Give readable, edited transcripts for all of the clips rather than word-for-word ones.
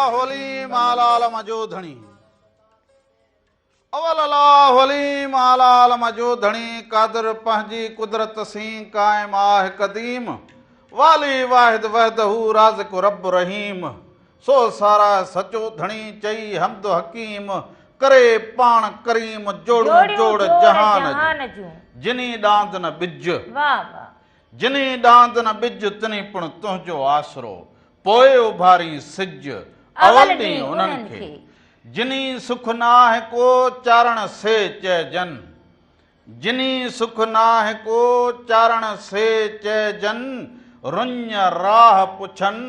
الله عليم اعليٰ عالم جو ڌڻي. اول الله عليم اعليٰ عالم جو ڌڻي قادر پنهنجي قدرت سين قائم آه قديم والي واحد وحده رازق رب رحيم سو ساراهه سچو ڌڻي چئي حمد حڪيم ڪري پاڻ ڪريم جوڙون جوڙ جهان جون جني ڏاند نه ٻج جني ڏاند نه ٻج تني پڻ تنهنجو آسرو پوء اڀارين سج اول ڏينهن انهن کي جني سک ناهه ڪو چارڻ سي چئجن جني سک ناهه ڪو چارڻ سي چئجن رڃ راهه پڇن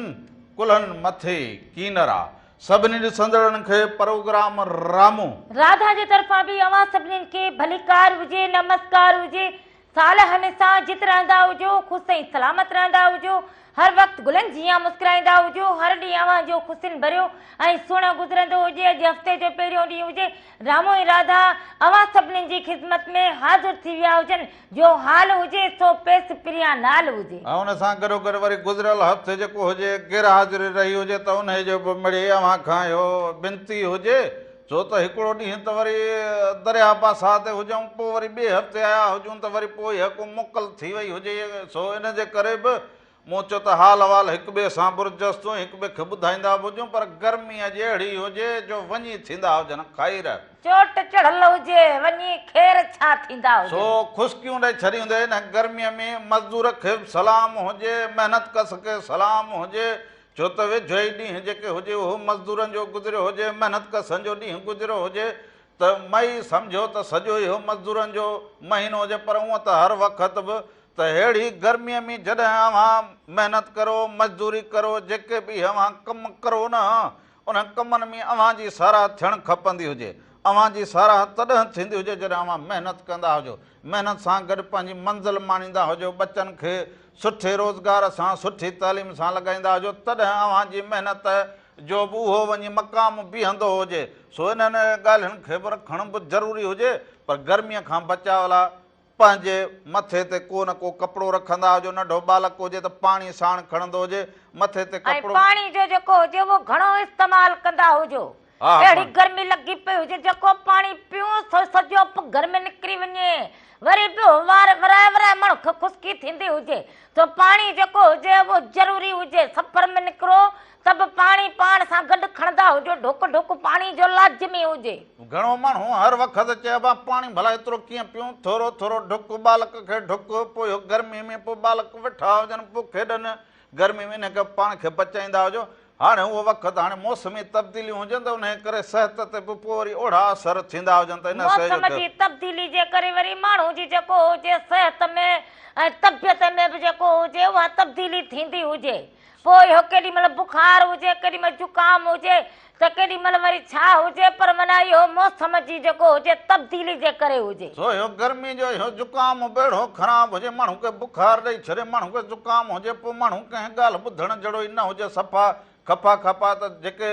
ڪلهن مٿي ڪينرا سڀني ڏسندڙن کي پروگرام رامو. راڌا جي طرفان به اوهان سڀنين کي ڀليڪار هجي نمسڪار هجي سال هميشه جت رهندا هجو، خوش ۽ سلامت رهندا هجو، هر وقت گلن جيان مسڪرائيندا هجو، هر ڏينهن اوهان جو خوشين ڀريو ۽ سهڻو گذرندو هجي، اڄ هفتي جو پهريون ڏينهن هجي، رامو ۽ راڌا اوهان سڀنين جي خدمت ۾ حاضر ٿي ويا هجن، جو حال هجي سو پيس پريان نال هجي. ۽ ان سان گڏوگڏ وري گذريل هفتي جيڪو هجي غير حاضري رهي هجي ته انهي جو به مڙئي اوهان کان اهو بنتي هجي ڇو ته هڪڙو ڏينهن ته وري درياهه پاسا تي هجون، پوء وري ٻئي هفتي آيا هجون ته وري پوء اها ڪو موڪل ٿي وئي هجي، سو ان جي ڪري به مون چيو ته حال احوال هڪ ٻئي سان برجستو ۽ هڪ ٻئي کي ٻڌائيندا به هجون، پر گرمي اڄ اهڙي هجي جو وڃي ٿيندا هجن خير. چوٽ چڙهيل هجي، وڃي خير ڇا ٿيندا هجن. سو خشڪيون ڏئي ڇڏيندي ان گرميء ۾ مزدور کي به سلام هجي، محنت ڪش کي سلام هجي، ڇو ته ويجهو ئي ڏينهن جيڪي هجي اهو مزدورن جو گذريو هجي، محنت ڪشن جو ڏينهن گذريو هجي ته مئي سمجهو ته سڄو اهو مزدورن جو مهينو هجي پر هونء ته هر وقت به ته ههڙي گرميء ۾ جڏهن اوهان محنت ڪرو، مزدوري ڪرو، جيڪي به اوهان ڪم ڪرو نه انهن ڪمن ۾ اوهان جي ساراهه ٿيڻ کپندي هجي. اوهان جي ساراهه تڏهن ٿيندي هجي جڏهن اوهان محنت ڪندا هجو، محنت سان گڏ پنهنجي منزل ماڻيندا هجو، ٻچن کي سٺي روزگار سان، سٺي تعليم سان لڳائيندا هجو، تڏهن اوهان جي محنت جو به اهو وڃي مقام بيهندو هجي. سو انهن ڳالهين کي به رکڻ به ضروري هجي، پر گرميء کان بچاء لاء پنهنجي مٿي تي ڪو نه ڪو ڪپڙو رکندا هجو، ننڍو ٻالڪ هجي ته پاڻي ساڻ کڻندو هجي، مٿي تي ۽ ڪپڙو. پاڻي جو جيڪو هجي اهو گهڻو استعمال ڪندا هجو. ها اهڙي پاڻي. گرمي لڳي پئي هجي جيڪو پاڻي پيئون سو سڄو پگهر ۾ نڪري وڃي وري به وار ورائي ورائي ماڻهو کي خشڪي ٿيندي هجي سو پاڻي جيڪو هجي اهو ضروري هجي سفر ۾ نڪرو ته به پاڻي پاڻ سان گڏ کڻندا هجو ڍڪ ڍڪ پاڻي جو لازمي هجي. گهڻو ماڻهو هر وقت چئي ابا پاڻي ڀلا ايترو ڪيئن پيئون ٿورو ٿورو ڍڪ ٻالڪ کي ڍڪ پوء اهو گرمي ۾ پوء ٻالڪ ويٺا هجن پوء کيڏن گرمي ۾ انهي ڪري پاڻ کي بچائيندا هجو هاڻي اهو وقت هاڻي موسمي تبديليون هجن ته انهيء ڪري صحت تي به پوء وري اوڙها اثر ٿيندا هجن ته ان شيء جو موسم جي تبديلي جي ڪري وري ماڻهو جي جيڪو هجي صحت ۾ ۽ طبيعت ۾ به جيڪو هجي اها تبديلي ٿيندي هجي پوء اهو ڪيڏي مهل بخار هجي ڪيڏي مهل زڪام هجي ته ڪيڏي مهل وري ڇا هجي پر معنيٰ اهو موسم جي جيڪو هجي تبديلي جي ڪري هجي. سو اهو گرمي جو اهو زڪام به اهڙو خراب هجي ماڻهو کي بخار ڏئي ڇڏي ماڻهو کي زڪام هجي پوء ماڻهو ڪنهن ڳالهه ٻڌڻ جهڙو ئي نه هجي صفا خفا خفا ته جيڪي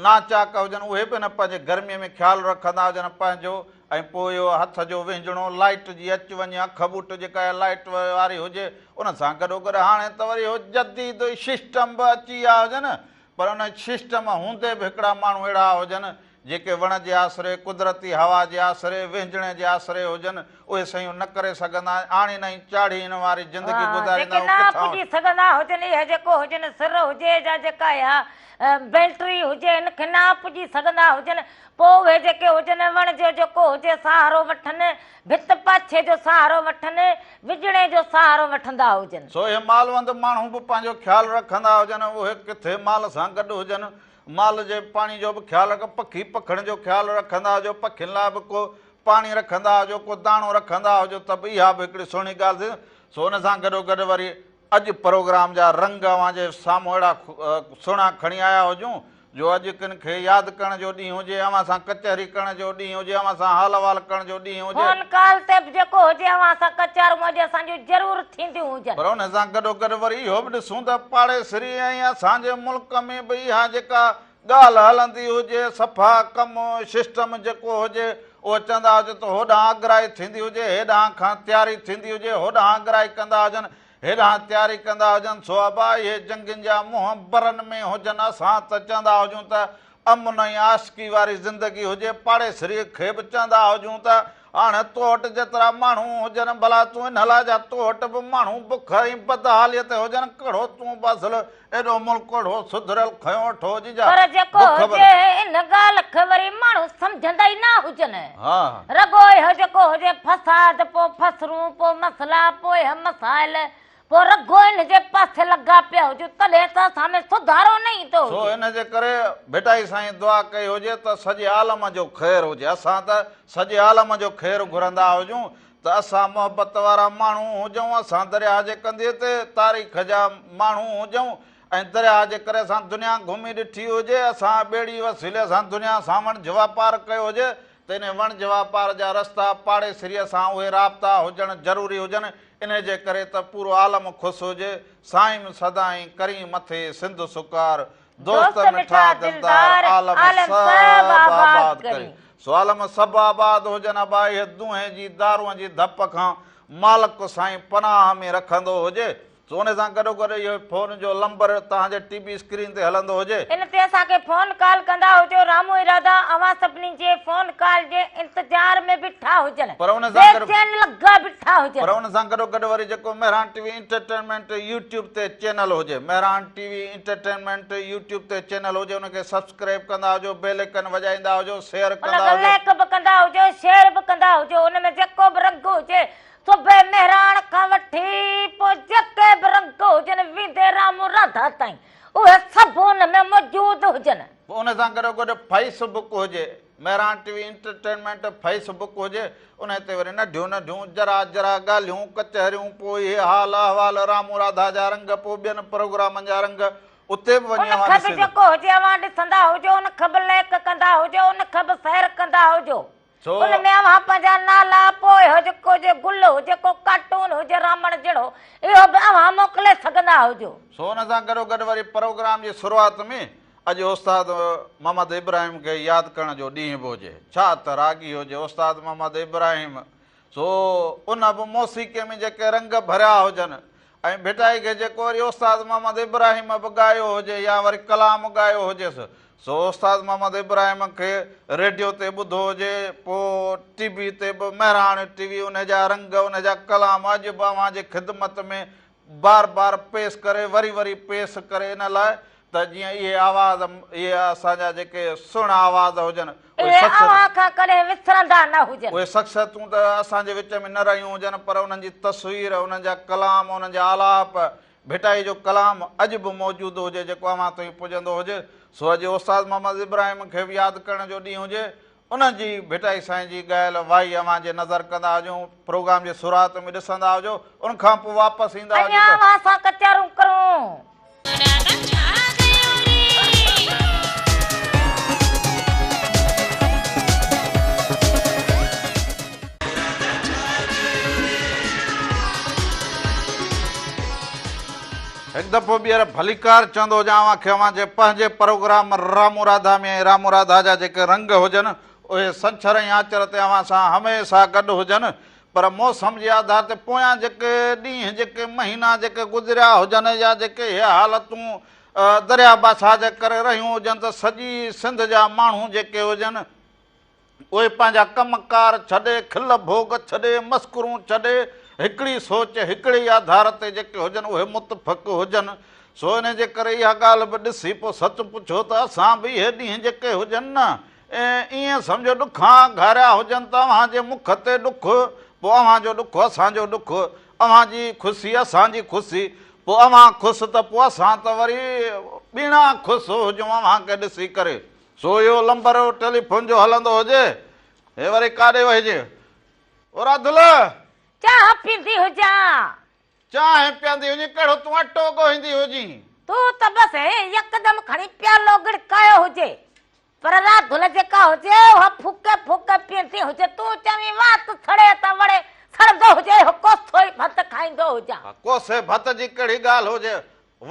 ناچاڪ هجن اهي به نه پنهنجي گرمي ۾ خيال رکندا هجن پنهنجو ۽ پوء اهو هٿ جو وهنجڻو لائيٽ جي اچ وڃ اک ٻوٽ جيڪا اها لائيٽ واري هجي ان سان گڏوگڏ هاڻي ته وري اهو جديد سسٽم به اچي ويا هجن پر ان سسٽم هوندي به هڪڙا ماڻهو اهڙا هجن، جيڪي وڻ جي آسري، قدرتي هوا جي آسري، وهنجڻي جي آسري هجن، اهي شيون نه ڪري سگهندا ۽ آڻي نئين چاڙهي هن واري زندگي گذاريندا جيڪي اهي نه ڪٿان پڄي سگهندا هجن، اهي جيڪو هجن سر هجي يا جيڪا اها بيٽري هجي، هن کي نه پڄي سگهندا هجن، پوء اهي جيڪي هجن وڻ جو جيڪو هجي سهارو وٺن، ڀت پاڇي جو سهارو وٺن، وڄڻي جو سهارو وٺندا هجن. سو اهي مالوند ماڻهو به پنهنجو خيال رکندا هجن، اهي ڪٿي مال سان گڏ هجن، مال جي پاڻي جو به خيال رک، پکي پکڻ جو خيال رکندا هجو، پکين لاء به ڪو پاڻي رکندا هجو، ڪو داڻو رکندا هجو ته به اها به هڪڙي سهڻي ڳالهه ٿيندي. سو ان سان گڏوگڏ وري اڄ پروگرام جا رنگ اوهان جي سامهون اهڙا سهڻا کڻي آيا هجون جو اڄ ڪن کي ياد ڪرڻ جو ڏينهن هجي، اوهان سان ڪچهري ڪرڻ جو ڏينهن هجي، اوهان سان حال احوال ڪرڻ جو ڏينهن هجي. فون ڪال تي به جيڪو هجي اوهان سان ڪچهرون اڄ اسان جون ضرور ٿينديون هجن. پر ان سان گڏوگڏ وري اهو به ڏسون ته پاڙيسري ۽ اسان جي ملڪ ۾ به اها جيڪا ڳالهه هلندي هجي، صفا ڪم سسٽم جيڪو هجي اهو چوندا هجن ته هوڏانهن اڳرائي ٿيندي هجي، هيڏانهن کان تياري ٿيندي هجي، هوڏانهن اڳرائي ڪندا هجن. هيڏانهن تياري ڪندا هجن، سو ابا اهي جنگين جا منهن برن ۾ هجن، اسان ته چوندا هجون ته امن ۽ عاشقي واري زندگي هجي، پاڙيسريء کي به چوندا هجون ته هاڻ تو وٽ جيترا ماڻهو هجن، ڀلا تون ان لاء جا تو وٽ به ماڻهو بک ۽ بدحاليء تي هجن، ڪهڙو تون به اصل ايڏو ملڪ اهڙو سڌريل کنيو ويٺو هجين جا پر جيڪو بک هجي ان ڳالهه کي وري ماڻهو سمجهندا ئي نه هجن. ها. رڳو اهو جيڪو هجي فساد، پوء فسرون، پوء مسئلا، پوء اهي مسائل، پوء رڳو ان جي پاسي لڳا پيا هجون، تڏهن ته اسان ۾ سڌارو نه ايندو سو هجي. ان جي ڪري ڀٽائي سائين دعا ڪئي هجي ته سڄي عالم جو خير هجي. اسان ته سڄي عالم جو خير گهرندا هجون ته اسان محبت وارا ماڻهو هجون، اسان درياهه جي ڪنڌيء تي تاريخ جا ماڻهو هجون ۽ درياهه جي ڪري اسان دنيا گهمي ڏٺي هجي، اسان ٻيڙي وسيلي اسان دنيا سان وڻج واپار ڪيو هجي ته انهي وڻج واپار جا رستا پاڙيسريء سان اهي رابطا هجڻ ضروري هجن، انهي جي ڪري ته پورو عالم خوش هجي، سائين سدائين ڪرين مٿي سنڌ سڪار، دوست مٺا دلدار عالم سڀ آباد ڪرين. سو عالم سڀ آباد هجن ابا اهي دونهين جي دارون جي ڌپ کان مالڪ سائين پناهه ۾ رکندو هجي. سو ان سان گڏو گڏ اهو فون جو لمبر توهان جي ٽي وي اسڪرين تي هلندو هجي. ان تي اسان کي فون ڪال ڪندا هجو رامو ۽ راڌا اوهان سڀني جي فون ڪال جي انتظار ۾ بيٺا هجن پر ان سان گڏ بيچين لڳا بيٺا هجن. پر ان سان گڏو گڏ وري جيڪو Mehran T V entertainment YouTube تي چينل هجي Mehran T V entertainment YouTube تي چينل هجي ان کي سبسڪرائب ڪندا هجو بيل ايڪن وڄائيندا هجو شيئر ان ڪندا کي هجو. لائيڪ به ڪندا هجو شيئر به ڪندا هجو ان ۾ جيڪو به رنگ هجي صبح مهراڻ کان وٺي پوء جيڪي به رنگ هجن ويندي رامو راڌا تائين اهي سڀ ان ۾ موجود هجن. پوء ان سان گڏو گڏ فيس بڪ هجي Mehran T V entertainment Facebook هجي انهي تي وري ننڍيون ننڍيون ذرا ذرا ڳالهيون ڪچهريون پوء اهي حال احوال رامو راڌا جا رنگ پوء ٻين پروگرامن جا رنگ اتي به وڃي ان اوهان کي به ڏسي جيڪو هجي اوهان ڏسندا هجو ان کي به لائيڪ ڪندا هجو ان کي به شيئر ڪندا هجو سو ان ۾ اوهان پنهنجا نالا پوء اهو جيڪو هجي گل هجي ڪو ڪارٽون هجي رامڻ جهڙو اهو به اوهان موڪلي سگهندا هجو. سو ان سان گڏو گڏ وري پروگرام جي شروعات ۾ اڄ استاد محمد ابراهيم کي ياد ڪرڻ جو ڏينهن به هجي. ڇا ته راڳي هجي استاد محمد ابراهيم. سو ان به موسيقيء ۾ جيڪي رنگ ڀريا هجن ۽ ڀٽائي کي جيڪو وري استاد محمد ابراهيم به ڳايو هجي يا وري ڪلام ڳايو هجيس سو استاد محمد ابراهيم کي ريڊيو تي ٻڌو هجي پوء ٽي وي تي به مهراڻ ٽي وي ان جا رنگ ان جا ڪلام اڄ به اوهان جي خدمت ۾ بار بار پيش ڪري وري وري پيش ڪري ان لاء ته جيئن اهي آواز اهي اسان جا جيڪي سهڻا آواز هجن اهي اهي شخصيت اوهان کان ڪڏهن وسرندا نه هجن. اهي شخصيتون ته اسان جي وچ ۾ نه رهيون هجن پر انهن جي تصوير انهن جا ڪلام انهن جا آلاپ ڀٽائي جو ڪلام اڄ به موجود هجي جيڪو اوهان تائين پڄندو هجي سو اڄ استاد محمد ابراهيم کي به ياد ڪرڻ جو ڏينهن هجي ان جي ڀٽائي سائين جي ڳايل وائي اوهان جي نظر ڪندا هجون پروگرام جي شروعات ۾ ڏسندا هجو ان کان پوء واپس ايندا هجو اڃا ته. اوهان سان ڪچهرون ڪرون. هڪ دفعو ٻيهر ڀليڪار چوندو هجان اوهان کي اوهان جي پنهنجي پروگرام رامو راڌا ۾ ۽ رامو راڌا جا جيڪي رنگ هجن اهي سنڇر ۽ آچر تي اوهان سان هميشه گڏ هجن پر موسم جي آڌار تي پويان جيڪي ڏينهن جيڪي مهينا جيڪي گذريا هجن يا جيڪي اهي حالتون درياء بادشاهه جي ڪري رهيون هجن ته سڄي سنڌ جا ماڻهو جيڪي هجن اهي پنهنجا ڪم ڪار ڇڏي، کل ڀوڳ ڇڏي، مسخرون ڇڏي، هڪڙي سوچ، هڪڙي ئي آڌار تي جيڪي هجن اهي متفق هجن. سو انهي جي ڪري اها ڳالهه به ڏسي پوء سچ پڇو ته اسان به اهي ڏينهن جيڪي هجن نه ائين سمجهو ڏکان گهاريا هجن ته اوهان جي مک تي ڏک، پوء اوهان جو ڏک اسان جو ڏک، اوهان جي خوشي اسان جي خوشي، پوء اوهان خوش ته پوء اسان ته وري ٻيڻا خوش هجون اوهان کي ڏسي ڪري. سو اهو لمبر ٽيليفون جو هلندو هجي، هي وري ڪاڏي وهجي. او راڌل! چانهه پيندي هجان. چانهه پيئندي هجين، ڪهڙو تون اٽو ڳوهيندي هجين. تون ته بس هيئن يڪدم کڻي پيالو ڳڙڪايو هجي، پر راڌل جيڪا هجي، اها ڦوڪي ڦوڪي پيئندي هجي. تون چوين وات سڙي ته وڙي سڙندو هجي، اهو ڪوسو ئي ڀت کائيندو هجان. ڪوسي ڀت جي ڪهڙي ڳالهه هجي،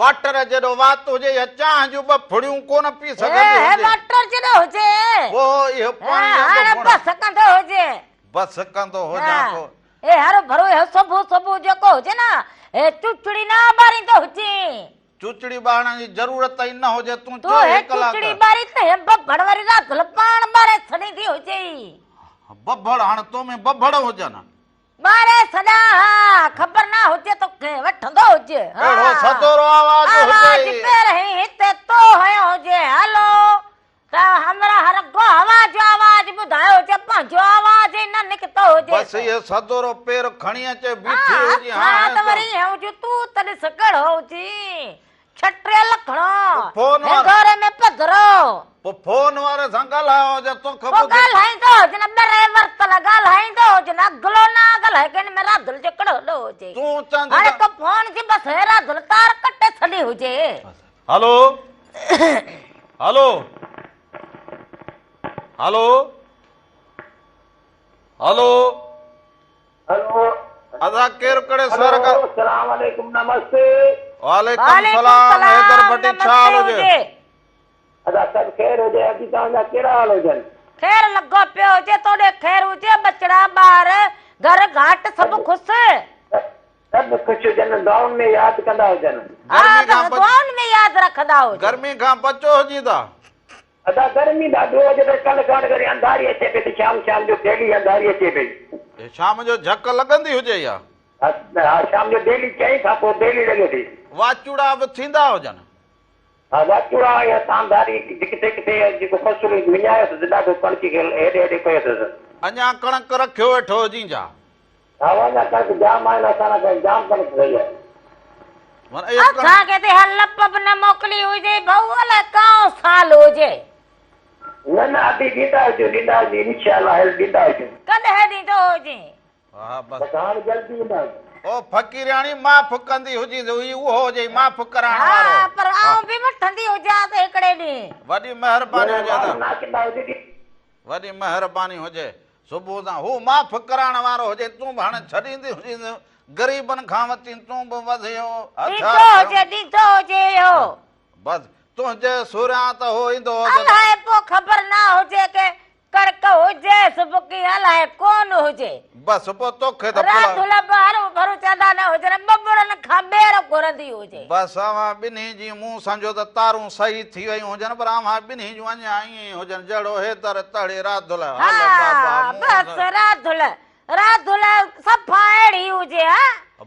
واٽر جيڏو وات هجي يا چانهه جون ٻه ڦڙيون ڪونه پي سگهندي هجي. هي واٽر جيڏو هجي. پوء اهو پاڻي جا ٻه ڦڙا. هاڻ بس ڪندو هجي. بس ڪندو هجان پوء. هي هر ڀرو هي صبح صبح جيڪو هجي نه هي چوچڙي نه ٻاريندو هجي. چوچڙي ٻارڻ جي ضرورت ئي نه هجي تون تون هي 24 ڪلاڪ. چوچڙي ٻاري ته هي بڀڙ وري راڌل پاڻ ٻاري ڇڏيندي هجي. بڀڙ هاڻ تو ۾ ڀڀڙ هجن. ٻاري ڇڏان ها خبر نه هجي توکي وٺندو هجي ها. اهڙو سدورو آواز آواز هجي. پير هي هتي تو هنيو هجي هلو ته همراهه رڳو هوا جو آواز ٻڌايو هجي، پنهنجو آواز ئي نه نڪتو هجيس. بس اهي سدورو پير کڻي اچي بيٺي هجي ها، هاڻي ته ته. وري هينئون جو تون ته ڏس ڪهڙو هجين، ڇٽيهه لکڻو، پوء فون واري. هنگوري ۾ پڌرو. پوء فون واري سان ڳالهايو هجي، توکي پوء ٻڌي. ڳالهائيندو هجي نه، ٻري ورتل ڳالهائيندو هجي نه، اڳلو نه ڳالهائي ڪين ۾ راڌل جو ڪهڙو ڏوهه هجي. تون چوندين هاڻي ته. ڪو فون جي بس هي راڌل تار ڪٽي ڇڏي هجي. هلو هلو هلو هلو هلو ادا ڪير ڪڙي سر کا السلام عليڪم نمستي وعليڪم السلام حيدر ڀٽي ڇا حال هجي ادا سڀ خير هجي ادي توهان جا ڪهڙا حال هجن خير لڳو پيو هجي توڏي خير هجي ٻچڙا ٻار گهر گهاٽ سڀ خوش سڀ خوش هجن دعائن ۾ ياد ڪندا هجن. ها بس دعائن ۾ ياد رکندا هجو. گرمي کان بچو هجي ته. ادا گرمي ڏاڍو هجي پر ڪلهه کان وٺي انڌاري اچي پئي ته شام شام جو ڊيلي انڌاري اچي پئي. شام جو جهڪ لڳندي هجي يا. ها شام جو ڊيلي چئين کان پوء ڊيلي لڳي ٿي. واچوڙا به ٿيندا هجن. ها واچوڙا ۽ انڌاري ڪٿي ڪٿي جيڪو فصل وڃايو اٿس ڏاڍو ڪڻڪ کي هيڏي هيڏي ڪيو اٿس. اڃا ڪڻڪ رکيو ويٺو هجين جا. ها اڃا ڪڻڪ جام آهن اسان کي جام ڪڻڪ ٺهي آهي. اسان کي ته اها لپ به نه موڪلي هجي ڀئو الائي ڪائون سال هجي. نه نه ادي ڏيندا هجون ڏيندا هجون انشاء الله هل ڏيندا هجون. ڪڏهن ڏيندو هجين. ها بس. بس هاڻ جلدي ايندا هجون. او فقيرياڻي معاف ڪندي هجين هي اهو هجي معاف ڪرائڻ وارو. ها پر آئون به وٺندي هجانس هڪڙي ڏينهن. وڏي مهرباني هجي ادا. وڏي مهرباني هجي. صبح سان هو معاف ڪرائڻ وارو هجي تون به هاڻي ڇڏيندي هجين غريبن کان وتين تون به وڌيو ڏيندو هجي ڏيندو هجي اهو. بس تنهنجي سوريان ته هو ايندو هجي ته. الائي پوء خبر نه هجي ڪي ڪڻڪ هجيس به ڪي الائي ڪونه هجي. بس پوء توکي ته پلاء. راڌل به هروڀرو چوندا نه هجن ٻٻرن کان ٻير گهرندي هجي. بس اوهان ٻنهي جي مون سمجهيو ته تارون صحيح ٿي ويون هجن پر اوهان ٻنهي جون اڃا ائين ئي هجن جهڙو حيدر تهڙي راڌل هل بابا ها مون بس راڌل راڌل صفا اهڙي هجي ها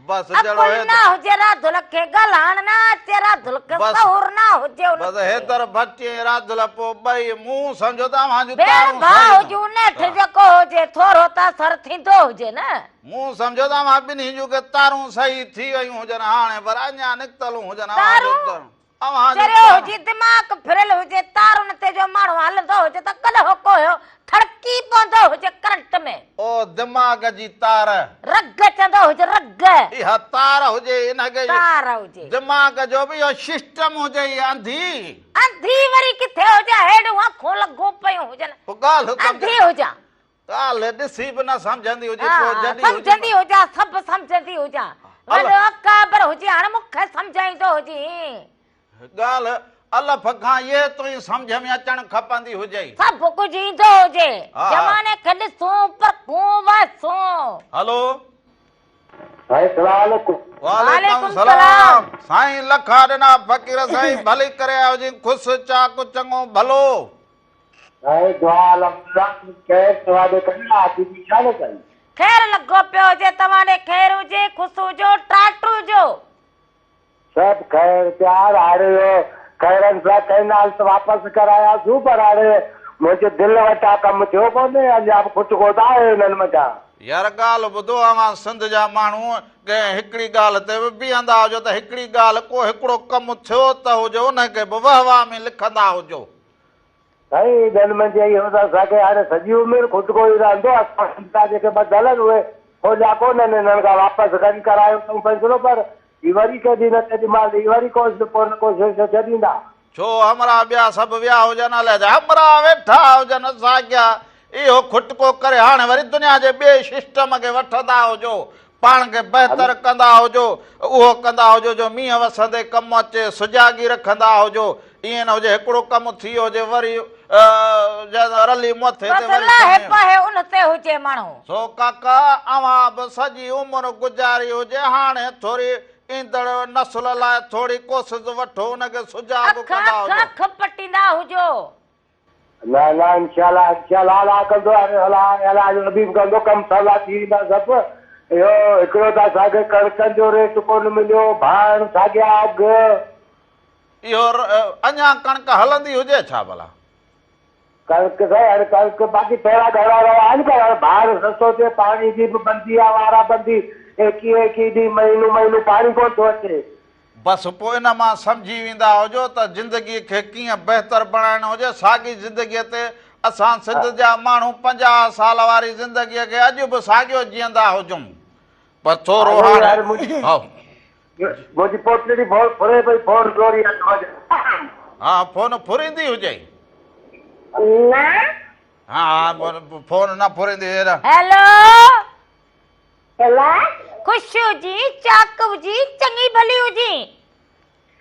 بس جهڙو عقل نه هجي راڌل کي ڳالهائڻ نه اچي راڌل کي شعور نه هجي ان بس کي. حيدر ڀٽي ۽ راڌل پوء ٻئي مون سمجهيو ته اوهان جون ڀيڻ تارون ڀاء صحيح هجون نيٺ جيڪو هجي ٿورو ته اثر ٿيندو هجي نه. مون سمجهيو ته اوهان ٻنهي جون ڪي تارون صحيح ٿي ويون هجن هاڻي پر اڃا نڪتلون هجن اوهان جون تارون؟ تارون اوهان جون چريو تارون. هجي دماغ ڦريل هجي تارن تي جو ماڻهو هلندو هجي ته ڪڏهوڪو اهو ٺڙڪي پوندو هجي ڪرنٽ ۾. او دماغ جي تار. رڳ چوندو هجي رڳ. اها تار هجي ان کي. تار هجي. دماغ جو به اهو سسٽم هجي اها انڌي. انڌي وري ڪٿي هجي هيڏون اکون لڳون پيون هجن. پوء ڳالهه سمجهه. انڌي هجان. ڳالهه ڏسي به نه سمجهندي هجي پوء جڏهن هجي. سمجهندي هجان سڀ سمجهندي هجان. وڏو اڪابر هجي هاڻ مون کي سمجهائيندو هجي. ڳالهه الف کان يي تائين سمجهه ۾ اچڻ کپندي هجئي. سڀ ڪجهه ايندو هجي. زماني کي ڏسون پرکون واسون. هلو. سائين سلام عليڪم. وعليڪم سلام سائين لکا ڏنا فقير سائين ڀلي ڪري آيو جي خوش چاڪ چڱو ڀلو. سائين دعا الحمدلله خير توهان ڏي ڪري آ بي بي ڇا ٿو سائين. خير لڳو پيو هجي توهان ڏي خير هجي خوش هجو ٽاٽ هجو. سڀ خير پيار هاڻي اهو خيرن سان ڪئنال ته واپس ڪراياسون پر هاڻي منهنجي دل وٽان ڪم ٿيو ڪونهي اڃا به کٽڪو ته آهي انهن منجهان. يار ڳالهه ٻڌو اوهان سنڌ جا ماڻهو ڪنهن هڪڙي ڳالهه تي به بيهندا هجو ته هڪڙي ڳالهه ڪو هڪڙو ڪم ٿيو ته هجي ان کي به وهه واهه ۾ لکندا هجو. سائين انهن منجهه اهو ته اسان کي هاڻي سڄي عمر کٽڪو ئي رهندو اسان سنڌ جا جيڪي ٻڌل آهن اهي کوليا ڪونهن انهن کان واپس کڻي ڪرايو اٿئون فيصلو پر هي وري ڪيڏي نه ڪيڏي مهل هي وري ڪوشش ڪو نه ڪوشش ڇڏيندا. ڇو همراهه ٻيا سڀ ويا هجن الائي ته همراهه ويٺا هجن ساڳيا اهو کٽڪو ڪري هاڻي وري دنيا جي ٻئي سسٽم کي وٺندا هجو پاڻ کي بهتر ڪندا هجو اهو ڪندا هجو جو مينهن وسندي ڪم اچي سجاڳي رکندا هجو ائين نه هجي هڪڙو ڪم ٿي ويو هجي وري رلي مٿي تي بس وري لاهي سمهي. پاهي ان تي هجي ماڻهو. سو ڪاڪا اوهان به سڄي عمر گذاري هجي هاڻي ٿوري ايندڙ نسل لاء ٿوري ڪوشش وٺو ان کي سجاڳ اک ڪندا اک هجو. اک پٽيندا هجو. نه نه انشاء الله انشاء الله الله ڪندو هاڻي الله الله جو حبيب ڪندو ڪم سولا ٿي ويندا سڀ اهو هڪڙو ته اسان کي ڪڻڪن جو ريٽ ڪونه مليو ڀاڻ ساڳيا اگهه. اهو اڃا ڪڻڪ هلندي هجي ڇا ڀلا؟ ڪڻڪ سائين هاڻي ڪڻڪ باقي ٿورا گهڻا رهيا آهن پر هاڻي ڀاڻ سستو ٿئي پاڻي جي به بندي آهي وارا بندي ايڪيهه ايڪيهه ڏينهن مهينو مهينو پاڻي ڪونه ٿو اچي. بس پوء ان مان سمجهي ويندا هجو ته زندگي کي ڪيئن بهتر بڻائڻ هجي. ساڳي زندگي تي اسان سنڌ جا ماڻهو 50 سال واري زندگي کي اڄ به ساڳيو جيئندا هجون پر ٿورو هاڻي هائو. منهنجي پوٽلڙي فون ڦري پئي فون زوري هٿ وجهه. ها فون ڦريندي هجئي. نه. ها ها فون نه ڦريندي هجي. هيلو. هيلو. خوش هجين، چاڪ هجين، چڱي ڀلي هجين.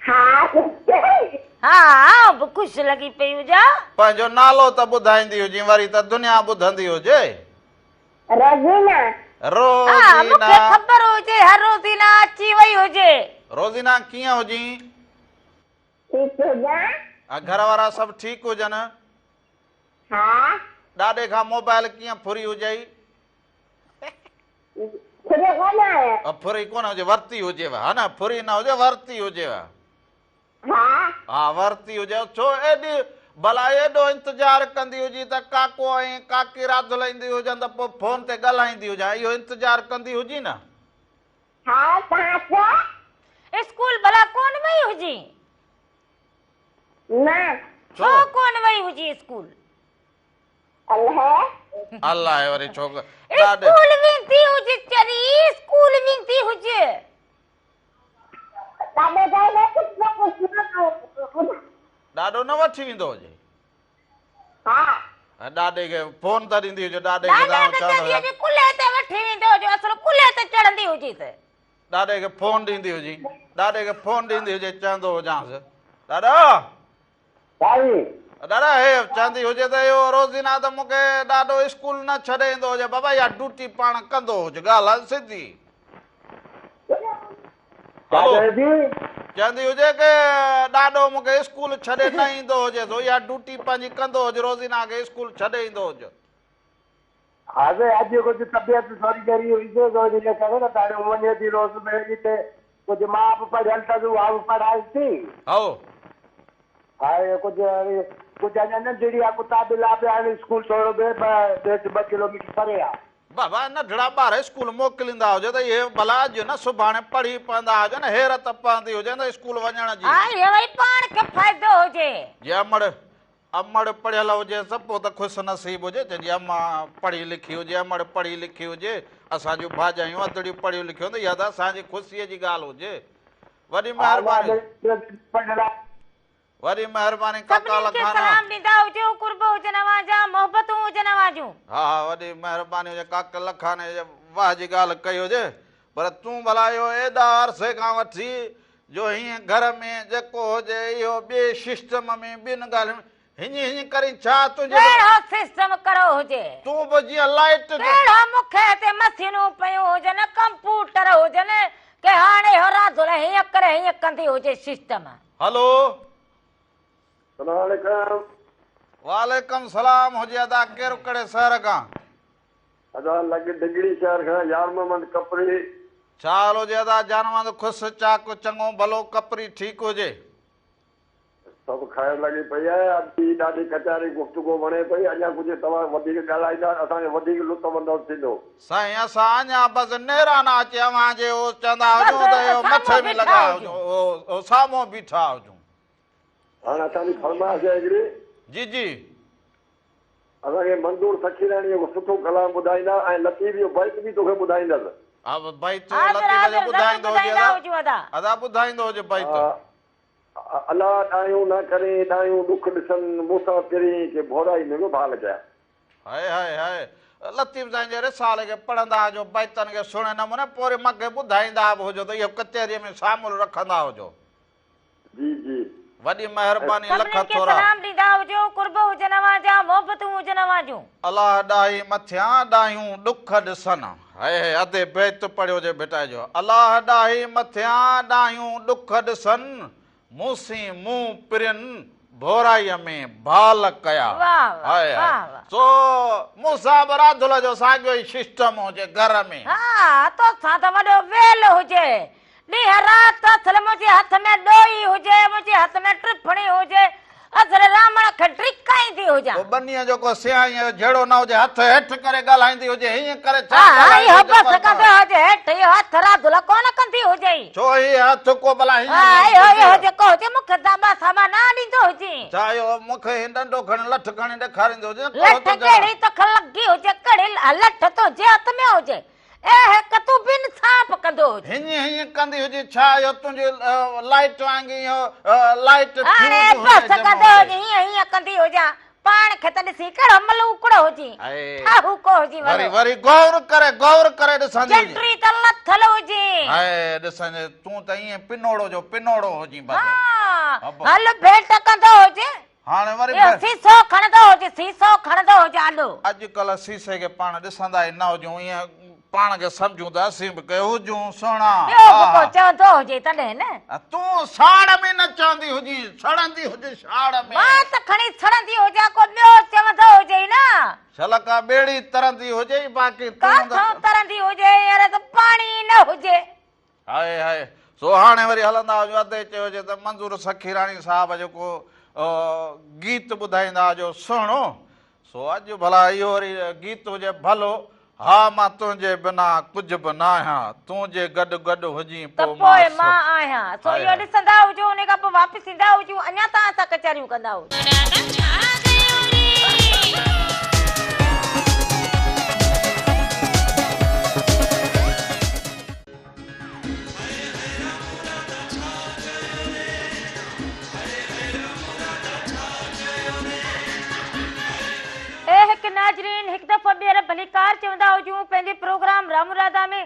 ها خوش. ها آئون به خوش لڳي پئي هجان. پنهنجو نالو ته ٻڌائيندي هجين وري ته دنيا ٻڌندي هجي. روزينا. ها مون کي روزينا. خبر هجي ها روزينا اچي وئي هجي. روزينا ڪيئن هجين؟ ٺيڪ هجان. ها گهر وارا سڀ ٺيڪ هجن؟ ها. ڏاڏي کان موبائل ڪيئن ڦري هجئي؟ ڦريو ڪونه آهيان. ڦري ڪونه هجي ورتي هجيو ها نه ڦري نه هجي ورتي هجيو. ها. ها ورتي هجيو ڇو ايڏي ڀلا ايڏو انتظار ڪندي هجي ته ڪاڪو ۽ ڪاڪي راڌل ايندي هجن ته پوء فون تي ڳالهائيندي هجان اهو انتظار ڪندي هجي نه. ها توهان اچو. اسڪول ڀلا ڪونه وئي هجين. نه. ڇو ڪونه وئي هجين اسڪول. الائي. الائي وري ڇو ڏاڏي. اسڪول ويندي هجي چري اسڪول ويندي هجي. ڏاڏو چئي ڏاڏو نه وٺي ويندو هجي. ها. ڏاڏي کي فون ته ڏيندي هجي ڏاڏي کي ڏاڏي کي چوندي هجي ڪلهي تي وٺي ويندو هجي اصل ڪلهي تي چڙهندي هجيس. ڏاڏي کي فون ڏيندي هجي ڏاڏي کي فون ڏيندي هجي چوندو هجانس ڏاڏا. سائين. ڏاڏا هي چوندي هجي ته اهو روزينا ته مون کي ڏاڏو اسڪول نه ڇڏي ايندو هجي بابا اها ڊيوٽي پاڻ ڪندو هج ڳالهه سڌي. ڇا هلو. چوي ٿي؟ چوندي هجي ڪي ڏاڏو مون کي اسڪول ڇڏي نه ايندو هجي سو اها ڊيوٽي پنهنجي ڪندو هج روزينا کي اسڪول ڇڏي ايندو هج. ها سائين اڄ ڪجهه طبيعت ٿوري ڳري هئي سو ان جي ڪري نه ته هاڻي وڃي ٿي روز ميڙي تي ڪجهه مان به پڙهيل اٿس اها به پڙهائيس ٿي. هائو. ها اهو ڪجهه هاڻي ڪجهه اڃا ننڍڙي آ ڪتا ٻلا به آهن اسڪول ٿورو ٻئي ٻه ڏيڍ ٻه ڪلوميٽر پري آ. بابا ننڍڙا ٻار اسڪول موڪليندا هجو ته اهي ڀلا اڄ نه سڀاڻي پڙهي پوندا هجن حيرت پوندي هجين ته اسڪول وڃڻ جي. ها اهو ئي پاڻ کي فائدو هجي. جي امڙ امڙ پڙهيل هجيس ته پوء ته خوش نصيب هجي، چئجي اما پڙهي لکي هجي، امڙ پڙهي لکي هجي، اسان جون ڀاڄايون ادڙيون پڙهيون لکيون ته اها ته اسان جي خوشيء جي ڳالهه هجي. وڏي مهرباني. وڏي مهرباني ڪاڪا سڀني کي لکانا. سلام ڏيندا هجو، قرب هجن اوهان جا، محبتون هجن اوهان جون. ها ها وڏي مهرباني هجي ڪاڪا لکاني جي واهه جي ڳالهه ڪئي هجي پر تون ڀلا اهو ايڏا عرصي کان وٺي جو هينئن گهر ۾ جيڪو هجي اهو ٻئي سسٽم ۾ ٻين ڳالهين ۾ هينئن هينئن ڪرين ڇا تنهنجي به. ڪهڙو سسٽم ڪرو هجي. تون به جيئن لائيٽ جو. ڪهڙا مون کي هتي مشينون پيون هجن ڪمپوٽر هجن ڪي هاڻي اهو راڌل هينئن ڪري هينئن ڪندي هجي سسٽم. هلو. سلام عليڪم. وعليڪم سلام هجي ادا ڪير ڪهڙي شهر کان. ادا لڳ ڊگهڙي شهر کان يار محمد ڪپري. ڇا حال هجي ادا جان محمد خوش چاڪ چڱو ڀلو ڪپري ٺيڪ هجي. سڀ خير لڳي پئي آهي ادي ڏاڍي ڪچهري گفتگو وڻي پئي اڃا ڪجهه توهان وڌيڪ ڳالهائيندا اسان کي وڌيڪ لطف اندوز ٿيندو. سائين اسان اڃا بس نيران اچي اوهان جي او چوندا بس هجون ته اهو سامهون مٿي ۾ بيٺا لڳا هجون. هجون او سامهون بيٺا هجون. هاڻ اسان جي فرمائش آهي هڪڙي. جي جي. اسان کي منظور سخيراڻيء جو سٺو ڪلام ٻڌائيندا ۽ لطيف جو بيت به توکي ٻڌائيندس. ها بيت حاضر لطيف جو حاضر ضرور ٻڌائيندو هجي ٻڌائيندا ادا هجون ادا. ادا ٻڌائيندو هجي بيت. ها الا ڏايون نه ڪرين ڏايون ڏک ڏسن مون سان پرين کي ڀورائي ۾ به ڀال ڪيا. هاء هاء هاء لطيف سائين جي رسالي کي پڙهندا هجو بيتن کي سهڻي نموني پوء وري مون کي ٻڌائيندا به هجو ته اهو ڪچهريء ۾ شامل رکندا هجو. جي جي. وڏي مهرباني لک سڀنين کي ٿورا. سلام ڏيندا هجو قرب هجن اوهان جا محبتون هجن اوهان جون. الله ڏاهي مٿيان ڏاهيون ڏک ڏسن. هي هي ادي بيت پڙهيو جي ڀٽائي جو الله ڏاهي مٿيان ڏاهيون ڏک ڏسن مون سين مون پرين ڀورائيء ۾ ڀال ڪيا. واھ واھ هاء هاء واھ واھ. سو مون سان به راڌل جو ساڳيو ئي سسٽم هجي گهر ۾. ها توسان ته وڏو ويل هجي. ڏينهن رات اصل منهنجي هٿ ۾ ڏوئي هجي، منهنجي هٿ ۾ ٽڦڻي هجي، اصل رامڻ کي ڊڪائيندي هجان. پوء ٻنيء جو ڪو سياهيء جو جهيڙو نه هجي، هٿ هيٺ ڪري ڳالهائيندي هجي، هيئن ڪري ڇا ها، ها، ڳالهائيندي اهو هجي بس پر ڪندو هجي، هيٺ اهو هٿ راڌل ڪونه ڪندي هجئي. ڇو هي هٿ ڪو ڀلا هيئن ها، ڪندي اهو اهو هجي؟ جيڪو هجي مون کي داٻا ساٻا نه ڏيندو هجي. ڇا اهو مون کي هي ڏنڊو کڻي لٺ کڻي ڏيکاريندو هجي؟ ڪو لٺ ته ذرا. ڪهڙي توکي لڳي هجي، ڪهڙي لٺ تنهنجي هٿ ۾ هجي. اي هڪ تون به انصاف ڪندو هج. هينئن هينئن ڪندي هجي ڇا اهو تنهنجي لائيٽ وانگي اهو لائيٽ هاڻي فيوز بس هجي جمع ڪندو هج هجي. هينئن هينئن ڪندي هجان پاڻ کي ته ڏسي ڪهڙو ملوڪڙو هجين ٺاهوڪو هجين وري وڏو. وري غور ڪري غور ڪري ڏسندي هجين. جنڊري ته لٿل هجين. هاء ڏسندي تون ته ائين پنوڙو جو پنوڙو هجين بس. ها هل ڀيٽ ڪندو هج. هاڻي وري اهو سيسو کڻندو هجي، سيسو کڻندو هجي آڏو. اڄڪلهه سيسي کي پاڻ ڏسندا ئي نه هجون، ائين پاڻ کي سمجهون ته اسين به ڪي هجون سهڻا. ٻيو به ڪو چوندو هجي تڏهن نه. تون ساڙ ۾ نه چوندي هجين، سڙندي هج ساڙ ۾. مان ته کڻي سڙندي هجان، ڪو ٻيو چوندو هجي نه. شل ڪا ٻيڙي ترندي هجي، باقي تون ته. ڪاٿئون ترندي هجي، هينئر ته پاڻي ئي نه هجي. هاء هاء سو هاڻي وري هلندا هجون ادي چيو هجي ته منظور سخيراڻي صاحب جو ڪو گيت ٻڌائيندا هجو سهڻو سو اڄ ڀلا اهو وري گيت هجي ڀلو ها مان تنهنجي بنا ڪجهه به ناهيان تون جي گڏ گڏ هجين ته پوء پوء مان مان آهيان سو هاء اهو هاء. ڏسندا هجو انهي کان پوء واپس ايندا هجون اڃا توهان سان ڪچهريون ڪندا هجون. اي هڪ ناظرين هڪ دفعو ٻيهر ڀليڪار چوندا هجون پنهنجي پروگرام رام راڌا ۾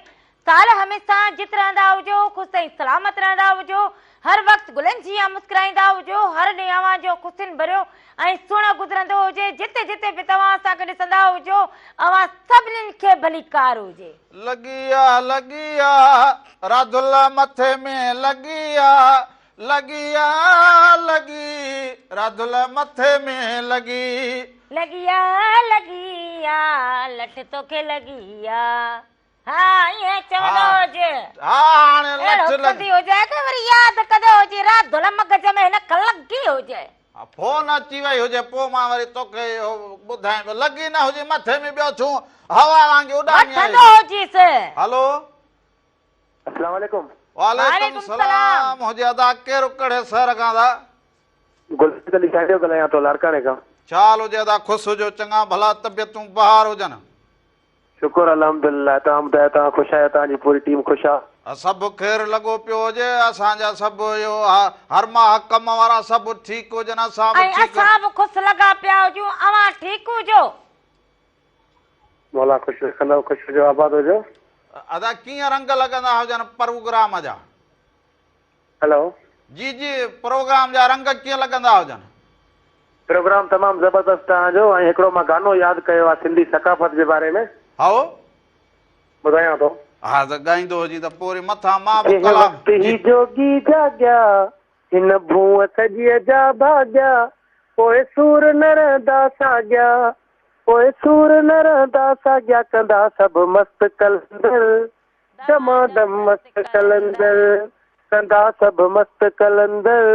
سال هميشه جت رهندا هجو خوش ۽ سلامت رهندا هجو هر وقت گلن جيان مسڪرائيندا هجو هر ڏينهن اوهان جو خوشين ڀريو ۽ سهڻو گذرندو هجي جتي جتي به توهان اسان کي ڏسندا هجو اوهان سڀنين کي ڀليڪار هجي. لڳي آ لڳي آ راڌل مٿي ۾ لڳي آ لڳي آ لڳي راڌل مٿي ۾ لڳي. لڳي آ لڳي آ لٺ توکي لڳي آ ها ائين چوندو هجي. ها هاڻي لٺ اهڙو لڳي. ڪندي هجي ته وري ياد ڪندو هجي راڌل مغز ۾ هن کي لڳي هجي. ها فون اچي وئي هجي پوء مان وري توکي اهو ٻڌايان پيو لڳي نه هجي مٿي ۾ ٻيو ڇون هوا وانگي اڏامي آئي. وٺندو هجيس. هلو. اسلام عليڪم. وعليڪم السلام هجي ادا ڪير ڪهڙي شهر کان ادا. گلشير علي چانڊيو ڳالهايان ٿو لاڙڪاڻي کان. ڇا حال هجي ادا خوش هجو چڱا ڀلا طبيعتون بهار هجن. شڪر الحمدلله توهان ٻڌايو توهان خوش آهيو توهان جي پوري ٽيم خوش آ. سڀ خير لڳو پيو هجي اسان جا سڀ اهو هر ماهه ڪم وارا سڀ ٺيڪ هجن اسان به ۽ ٺيڪ. اسان به خوش لڳا پيا هجون اوهان ٺيڪ هجو. مولا خوش رکندو خوش هجو آباد هجو. ادا ڪيئن رنگ لڳندا هجن پروگرام جا. هلو. جي جي پروگرام جا رنگ ڪيئن لڳندا هجن. پروگرام تمام زبردست توهان جو ۽ هڪڙو مان گانو ياد ڪيو آ سنڌي ثقافت جي باري ۾. هائو. ٻڌايان ٿو. ها ته ڳائيندو هجين ته پوء وري مٿان مان به جنهن ڪلام وقت هي جي. جوڳي جاڳيا، هن ڀونء سڄيء جا ڀاڳيا، پوء سور نه رهندا ساڳيا، پوء سور نه رهندا ساڳيا، ڪندا سڀ مست قلندر، دمادم مست قلندر، ڪندا سڀ مست قلندر،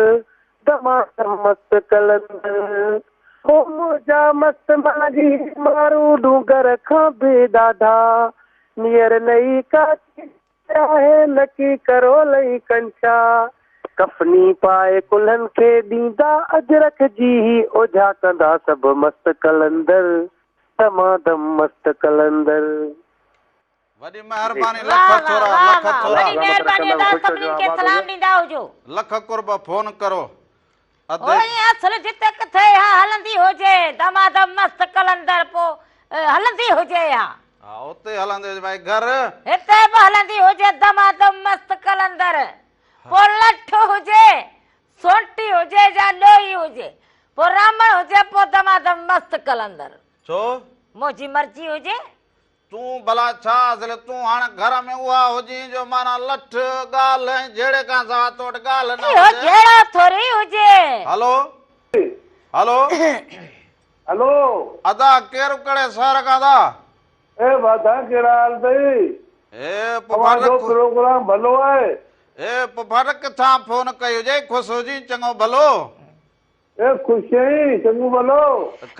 دمادم مست قلندر. او منهنجا مست ماضي، مارو ڏونگر کان به ڏاڍا، نيئر نئي ڪاٺي آهي نڪي ڪرول ۽ ڪنڇا، ڪفني پائي ڪلهن کي ڏيندا اجرڪ جي هي اوجها ڪندا سڀ مست قلندر، دمادم مست قلندر. وڏي مهرباني لک واھ واھ ٿورا واھ لک واھ ٿورا. وڏي مهرباني ادا سڀنين کي سلام ڏيندا هجو. لک قرب فون ڪرو ادي. اوئي اصل جتي ڪٿي اها هلندي هجي دمادم مست قلندر پو هلندي هجي اها. ها اتي هلندي هجي ڀائي گهر. هتي به هلندي هجي دمادم مست قلندر پو لٺ هجي. سونٽي هجي يا ڏوهي هجي، پوء رامڻ هجي پوء دمادم مست قلندر. ڇو؟ منهنجي مرضي هجي. تون ڀلا ڇا اصل تون هاڻ گهر ۾ اها هجين جو معنيٰ لٺ، ڳالهه ۽ جهيڙي کان سواء تو وٽ ڳالهه نه اهو هجي. جهيڙو ٿوري هجي. هلو هلو. هلو. ادا ڪير ڪهڙي شهر کان ادا؟ اي واڌا ڪهڙا حال اٿئي؟ اي اوهان پڦاٽ جو پروگرام ڀلو آهي. اي پڦاٽ ڪٿان فون ڪئي هجئي خوش هجين چڱو ڀلو. اي خوش آهين چڱو ڀلو.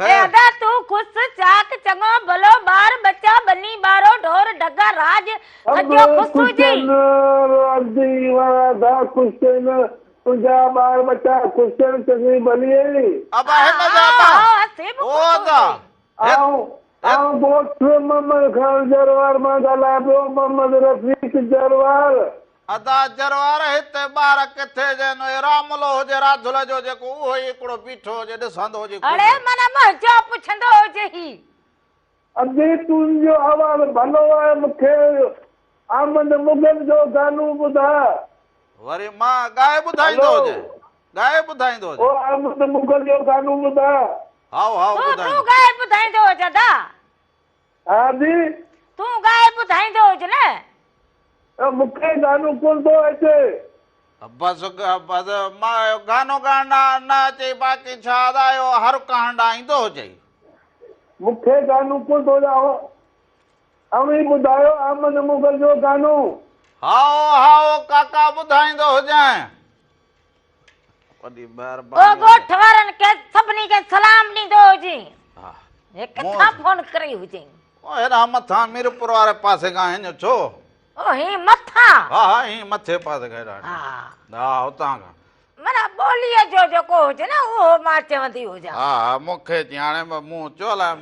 اي ادا تون خوش چاڪ چڱو ڀلو ٻار ٻچا ٻني ٻارو ڍور ڍڳا راڄ سڀ سڄو خوش خوش هجين. آهن ادي واڌا خوش آهن تنهنجا ٻار ٻچا خوش آهن چڱي ڀلي آهين. ابا هن جا ها ابا ها اسين به او خوش ادا هجين. هت آئون آئون ڳوٺ محمد خان جروار مان ڳالهايان پيو محمد رفيق جروار. ادا جروار هتي ٻار ڪٿي جن اهي راملو هجي راڌل جو جيڪو اهو ئي هڪڙو بيٺو هجي ڏسندو هجي اڙي ڪجهه. معنيٰ منهنجو پڇندو هجي هي. ادي تنهنجو آواز ڀلو آهي مونکي احمد مغل جو گانو ٻڌاء. وري مان ڳائي ٻڌائيندو هلو. هجي ڳائي ٻڌائيندو او هجي. احمد مغل جو گانو ٻڌاء. هائو هائو تون تون ٻڌائيندو. ڳائي ٻڌائيندو هج ادا. ها ادي. تون ڳائي ٻڌائيندو هج نه. مونکي گانو ڪونه ٿو اچي. بس بس مان گانو ڳائڻ نه اچئي باقي ڇا ادا اهو هر ڪهڻ ڏانهن ايندو هجئي. مونکي گانو ڪونه ٿو اچي اوهين ٻڌايو احمد مغل جو گانو. هائو هائو ڪاڪا ٻڌائيندو هجانء. وڏي او مهرباني ڳوٺ وارن کي سڀني کي سلام ڏيندو هجين. ها هي ڪٿان فون ڪري هجين. او هيڏانهن مٿان ميرپور واري پاسي کان هيڃ ڇو؟ او هي مٿان. ها ها هي مٿي پاسي کان هيڏانهن. ها ها اتان کان. معنيٰ ٻوليء جو جيڪو هجي نه اهو مان چوندي هجان. ها ها مون کي چيائين هاڻي مون چيو الائي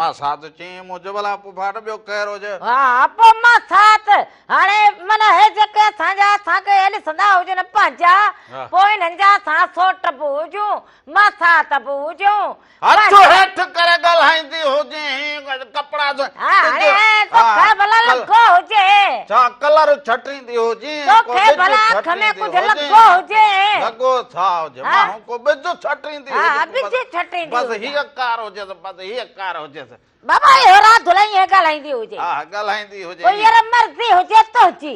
ماسات چيائين مون چيو ڀلا پڦاٽ ٻيو ڪير هجي. ها پوء ماسات هاڻي معنيٰ هي جيڪي اسان جا اسان کي ڏسندا هجن پنهنجا پوء انهن جا اسان سوٽ به هجون ماسات به هجون هٿ هيٺ ڪري ڳالهائيندي هجين ڪپڙا هاڻي توکي ڀلا لڳو هجي. ڇا ڪلر ڇٽيندي هجين توکي ڀلا اک ۾ ڪجهه لڳو هجي. لڳو ڇا هجي ماڻهو ڪو ٻج ڇٽيندي هجي ٻج ڇٽيندي بس هيء ڪار هجيس بس هيء ڪار هجيس. بابا اهو راڌل ائين ڳالهائيندي هجي. ها ڳالهائيندي هجي. پوء يار مرضي هجي تنهنجي.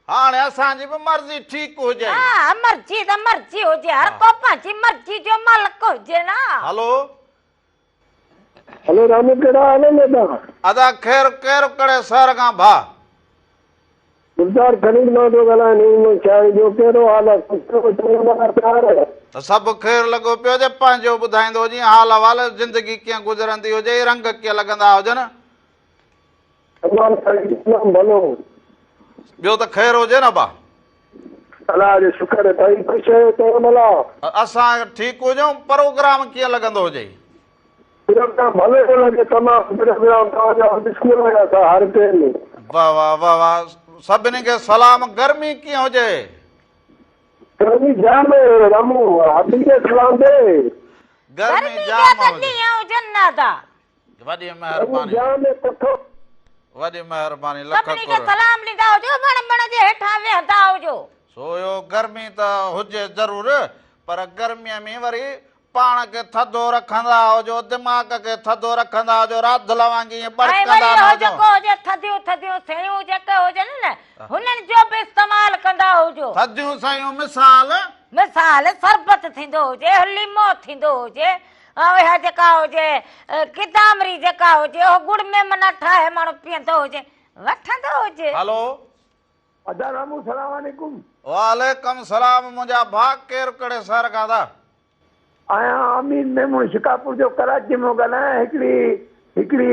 هاڻي اسان جي به مرضي ٺيڪ هجي. ها مرضي ته مرضي هجي هر ڪو پنهنجي مرضي جو مالڪ هجي نه. هلو. هلو رامو ڪهڙا حال آهن ادا. ادا خير ڪير ڪهڙي شهر کان ڀاء. گلزار خليل مان ٿو ڳالهايان نئين مون شاهي جو ڪهڙو حال آهي خوش آهيو چڱو ڀلا پيار. سڀ خير لڳو پيو هجي پنهنجو ٻڌائيندو هجين حال احوال زندگي ڪيئن گذرندي هجي رنگ ڪيئن لڳندا هجن. تمام سائين تمام ڀلو. ٻيو ته خير هجي نه ابا. الله جو شڪر سائين خوش آهيو چڱو ڀلا. اسان ٺيڪ هجون پروگرام ڪيئن لڳندو هجئي. پروگرام ڀلو ٿو لڳي تمام پروگرام توهان جا اسڪول جا ٿا هر ٽيم. واه واه واه واه سڀني کي سلام گرمي ڪيئن هجي. گرمي جام آهي رامو حبي کي سلام ڏي. گرمي گرمي جا جام ته هجي. ڏينهن هجن نه ادا. وڏي گرمي مهرباني. جام آهي پکو. وڏي مهرباني لک سڀني کي قرب. سلام ڏيندا هجو وڻ بڻ جي هيٺان ويهندا هجو. سو اهو گرمي ته هجي ضرور پر گرمي ۾ وري پاڻ کي ٿڌو رکندا هجو، دماغ کي ٿڌو رکندا هجو، راڌل وانگي ائين ۽ ٻڙڪندا وري نه اهو هجو. جيڪو هجي ٿڌيون ٿڌيون سيون جيڪي هجن نه هنن جو به استعمال ڪندا هجو. ٿڌيون سيون مثال؟ مثال سربت ٿيندو هجي، ليمو ٿيندو هجي، اها جيڪا هجي ڪدامري جيڪا هجي اهو ڳڙ ۾ معنيٰ ٺاهي ماڻهو پيئندو هجي وٺندو هجي. هلو. ادا رامو سلام عليڪم. وعليڪم سلام منهنجا ڀاء ڪير ڪهڙي شهر کان ٿا. آهيان امين ميمڻ شڪارپور جو ڪراچي مان ڳالهايان هڪڙي هڪڙي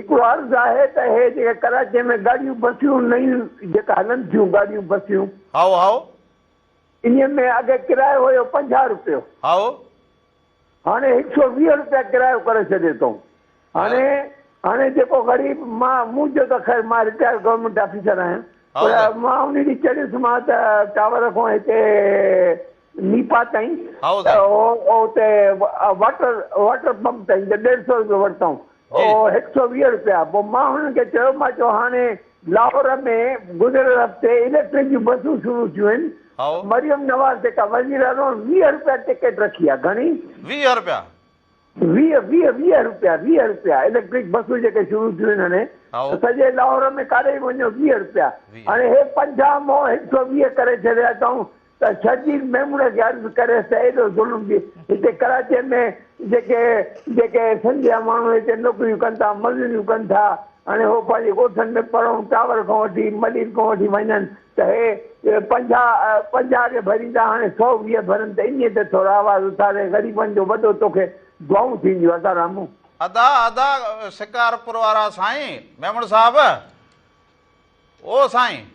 هڪڙو عرض آهي ته هي جيڪي ڪراچي ۾ گاڏيون بسيون نيون جيڪا هلن ٿيون گاڏيون بسيون. هائو هائو. انهي ۾ اڳي ڪرايو هيو 50 روپيو. هائو. هاڻي هڪ سو 20 روپيا ڪرايو ڪري ڇڏيو اٿئون هاڻي هاڻي جيڪو غريب مان منهنجو ته خير مان رٽائرڊ گورنمينٽ آفيسر آهيان پر مان ان ڏينهن چڙهيس مان ته ٽاور کان هتي نيپا تائين ته اتي واٽر واٽر پمپ تائين ته 150 روپيو ورتائون اهو 120 روپيا پوء مان هنن کي چيو مان چيو هاڻي لاهور ۾ گذريل هفتي اليڪٽرڪ جون بسون شروع ٿيون آهن. هائو. مريم نواز جيڪا وزيراعظم 20 روپيا ٽڪيٽ رکي آهي. گهڻي؟ 20 روپيا. 20 20 20 روپيا 20 روپيا اليڪٽرڪ بسون جيڪي شروع ٿيون آهن هاڻي هائو. ته سڄي لاهور ۾ ڪاڏي به وڃو 20 روپيا. 20. هاڻي هي 50 مون 120 ڪري ڇڏيا اٿائون ته شرجيل ميمڻ کي عرض ڪريس ته ايڏو ظلم به هتي ڪراچيء ۾ جيڪي جيڪي سنڌ جا ماڻهو هتي نوڪريون ڪن ٿا مزدوريون ڪن ٿا هاڻي هو پنهنجي ڳوٺن ۾ پرون ٽاور کان وٺي ملير کان وٺي وڃن ته هي 50 50 کي ڀريندا هاڻي 120 ڀرن ته انهيء تي ٿورو آواز اٿاري غريبن جو وڏو توکي دعائون ٿينديون ادا رامو. ادا ادا شڪارپور وارا سائين ميمڻ صاحب او سائين.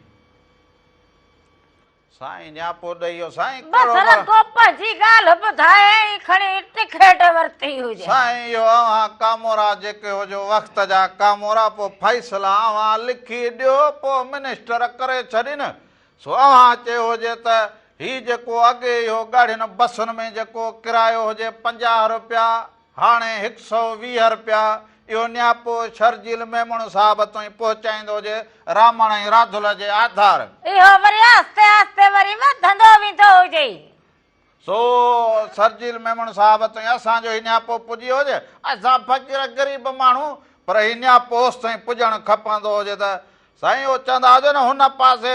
سائين نياپو ڏئي ويو سائين بس ڪهڙو مر. رڳو پنهنجي ڳالهه ٻڌائي ۽ کڻي ٽڪيٽ ورتي هجي. سائين اهو اوهان ڪامورا جيڪي هجو وقت جا ڪامورا پوء فيصلا اوهان لکي ڏيو پوء منسٽر ڪري ڇڏين سو اوهان چيو هجي ته هي جيڪو اڳي اهو ڳاڙهين بسن ۾ جيڪو ڪرايو هجي 50 روپيا هاڻي هڪ سئو 20 رپيا اهو نياپو شرجيل ميمڻ صاحب تائين پهچائيندو هجي رامڻ ۽ راڌل جي آڌار. اهو وري آهستي آهستي وري وڌندو ويندو هجي. سو شرجيل ميمڻ صاحب تائين اسان جو هي نياپو پڄي هجي. اسان فقير غريب ماڻهو پر هي نياپو اوستائين پڄڻ کپندو هجي ته سائين اهو چوندا هجو نه هن پاسي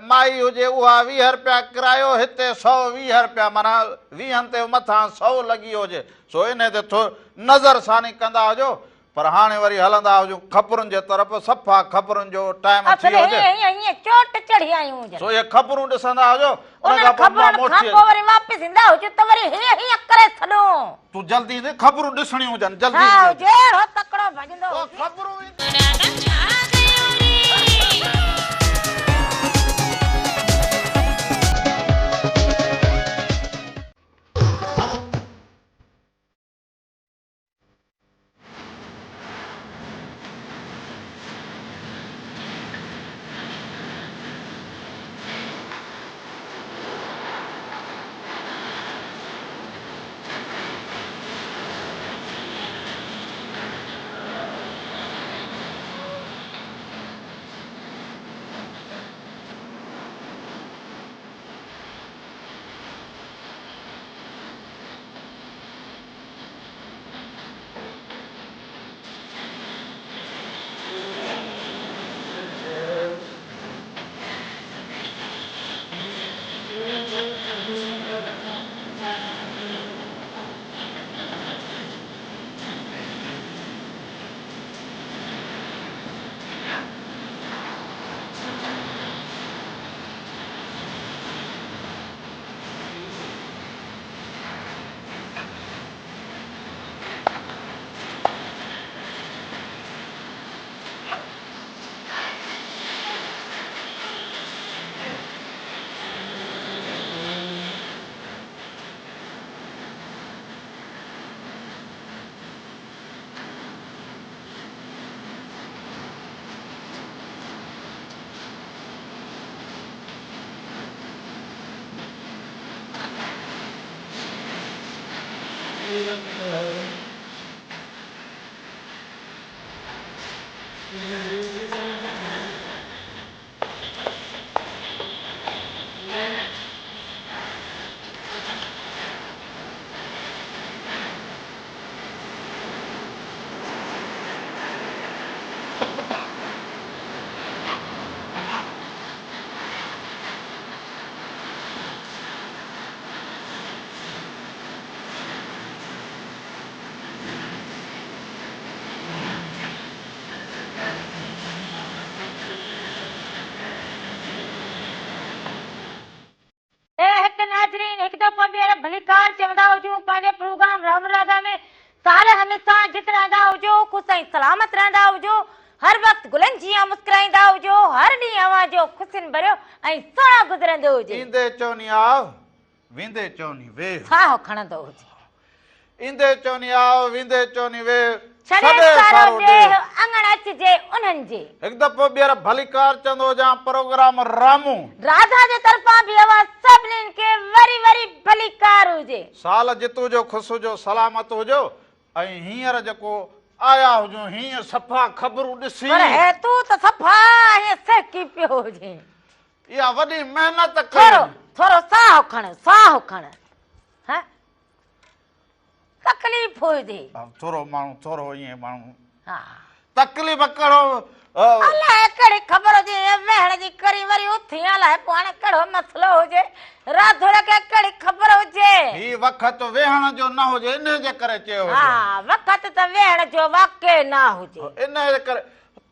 مائي هجي اها 20 رپيا ڪرايو هتي 120 رپيا معنيٰ ويهن تي مٿان سئو لڳي هجي سو انهي تي ٿو نظر ثاني ڪندا هجو پر هاڻي وري هلندا هجون خبرن جي طرف صفا خبرن جو ٽائيم ٿي اصل هجي. هيئن هيئن چوٽ چڙهي آيون هجن. سو اهي خبرون ڏسندا هجو ان انهن کان پوء مان خبرن موٽي کان پوء وري واپس ايندا هجون ته وري هيئن هيئن ڪري ڇڏون. تون جلدي ايندين خبرون ڏسڻيون هجن جلدي ها ايندين. هجي اهڙو تڪڙو ڀڄندو او هجي. خبرون اينديون. اي هت ناظرين هڪ دفعو ٻيهر ڀليڪار چوندا هجون پنهنجي پروگرام رام راڌا ۾ سال هميشه جت رهندا هجو خوش ۽ سلامت رهندا هجو هر وقت گلن جيان مسڪرائيندا هجو هر ڏينهن اوهان جو خوشين ڀريو ۽ سهڻو گذرندو هجي. ايندي چوني آء، ويندي چوني ويهه. ساهه کڻندو هجي. ايندي چوني آء، ويندي چوني ويهه، ڇڏي سارو ڏيهه، اڱڻ اچجي انهن جي. هڪ دفعو ٻيهر ڀليڪار چوندو هجان پروگرام رامو. راڌا جي طرفان به اوهان سڀنين کي وري وري ڀليڪار هجي. سال جت هجو خوش هجو سلامت هجو ۽ هينئر جيڪو آيا هجون هيئن صفا خبرون ڏسي. پر هي تون ته صفا هيئن سهڪي پيو هجين. اها وڏي محنت ڪئي. ٿورو ٿورو ساهه کڻ ساهه کڻ. ها تڪليف هجي. ٿورو ماڻهو ٿورو ائين ماڻهو. ها. تڪليف ڪهڙو. الائي ڪهڙي خبر هجي ائين ويهڻ جي ڪرين وري اٿين الائي پوء هاڻي ڪهڙو مسئلو هجي راڌوڙ کي ڪهڙي خبر هجي. هي وقت ويهڻ جو نه هجي انهي جي ڪري چيو هجي. ها وقت ته ويهڻ جو واقعي نه هجي. انهي جي ڪري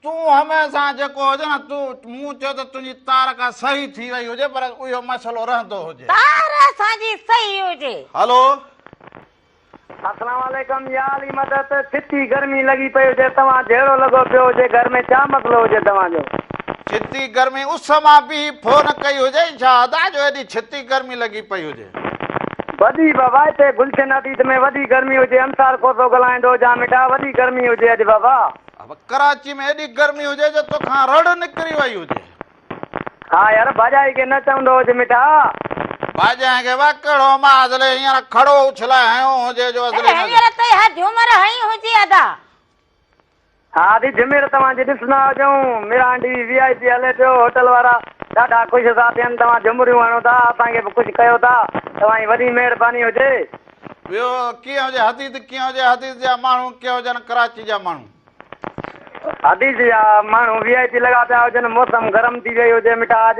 تون هميشه جيڪو هجي نه تون مون چيو ته تنهنجي تار ڪا صحيح ٿي وئي هجي پر اهو مسئلو رهندو هجي. تار اسان جي صحيح هجي. هلو. اسلام عليڪم يا علي مدد ڇتي گرمي لڳي پئي هجي توهان جهيڙو لڳو پيو هجي گهر ۾ ڇا مسئلو هجي توهان جو. ڇتي گرمي اس مان بيهي فون ڪئي هجي ڇا ادا جو ايڏي ڇتي گرمي لڳي پئي هجي. وڏي بابا هتي گلشن حديد ۾ وڏي گرمي هجي انصار کوسو ڳالهائيندو هجان مٺا وڏي گرمي هجي اڄ بابا. ابا ڪراچي ۾ ايڏي گرمي هجي جو توکان رڙ نڪري وئي هجي. ها يار ڀاڄائي کي نه چوندو هج مٺا. ڀاڄائي کي وا ڪهڙو مان ازلي هينئر کڙو اڇلائي هنيو هجي جو ازلي نه. هينئر ته اها جهومر هنئي هجي ادا. ها ادي جهمير توهان جي ڏسندا هجون Mehran T V V I P هلي پيو هوٽل وارا ڏاڍا خوش ٿا ٿين توهان جهمريون هڻو ٿا اسان کي به خوش ڪيو ٿا توهان جي وڏي مهرباني هجي. ٻيو ڪيئن هجي حديد ڪيئن هجي حديد جا ماڻهو ڪيئن هجن ڪراچي جا ماڻهو. حديث جا ماڻهو وي آء پي لڳا پيا هجن موسم گرم ٿي وئي هجي مٺا اڄ.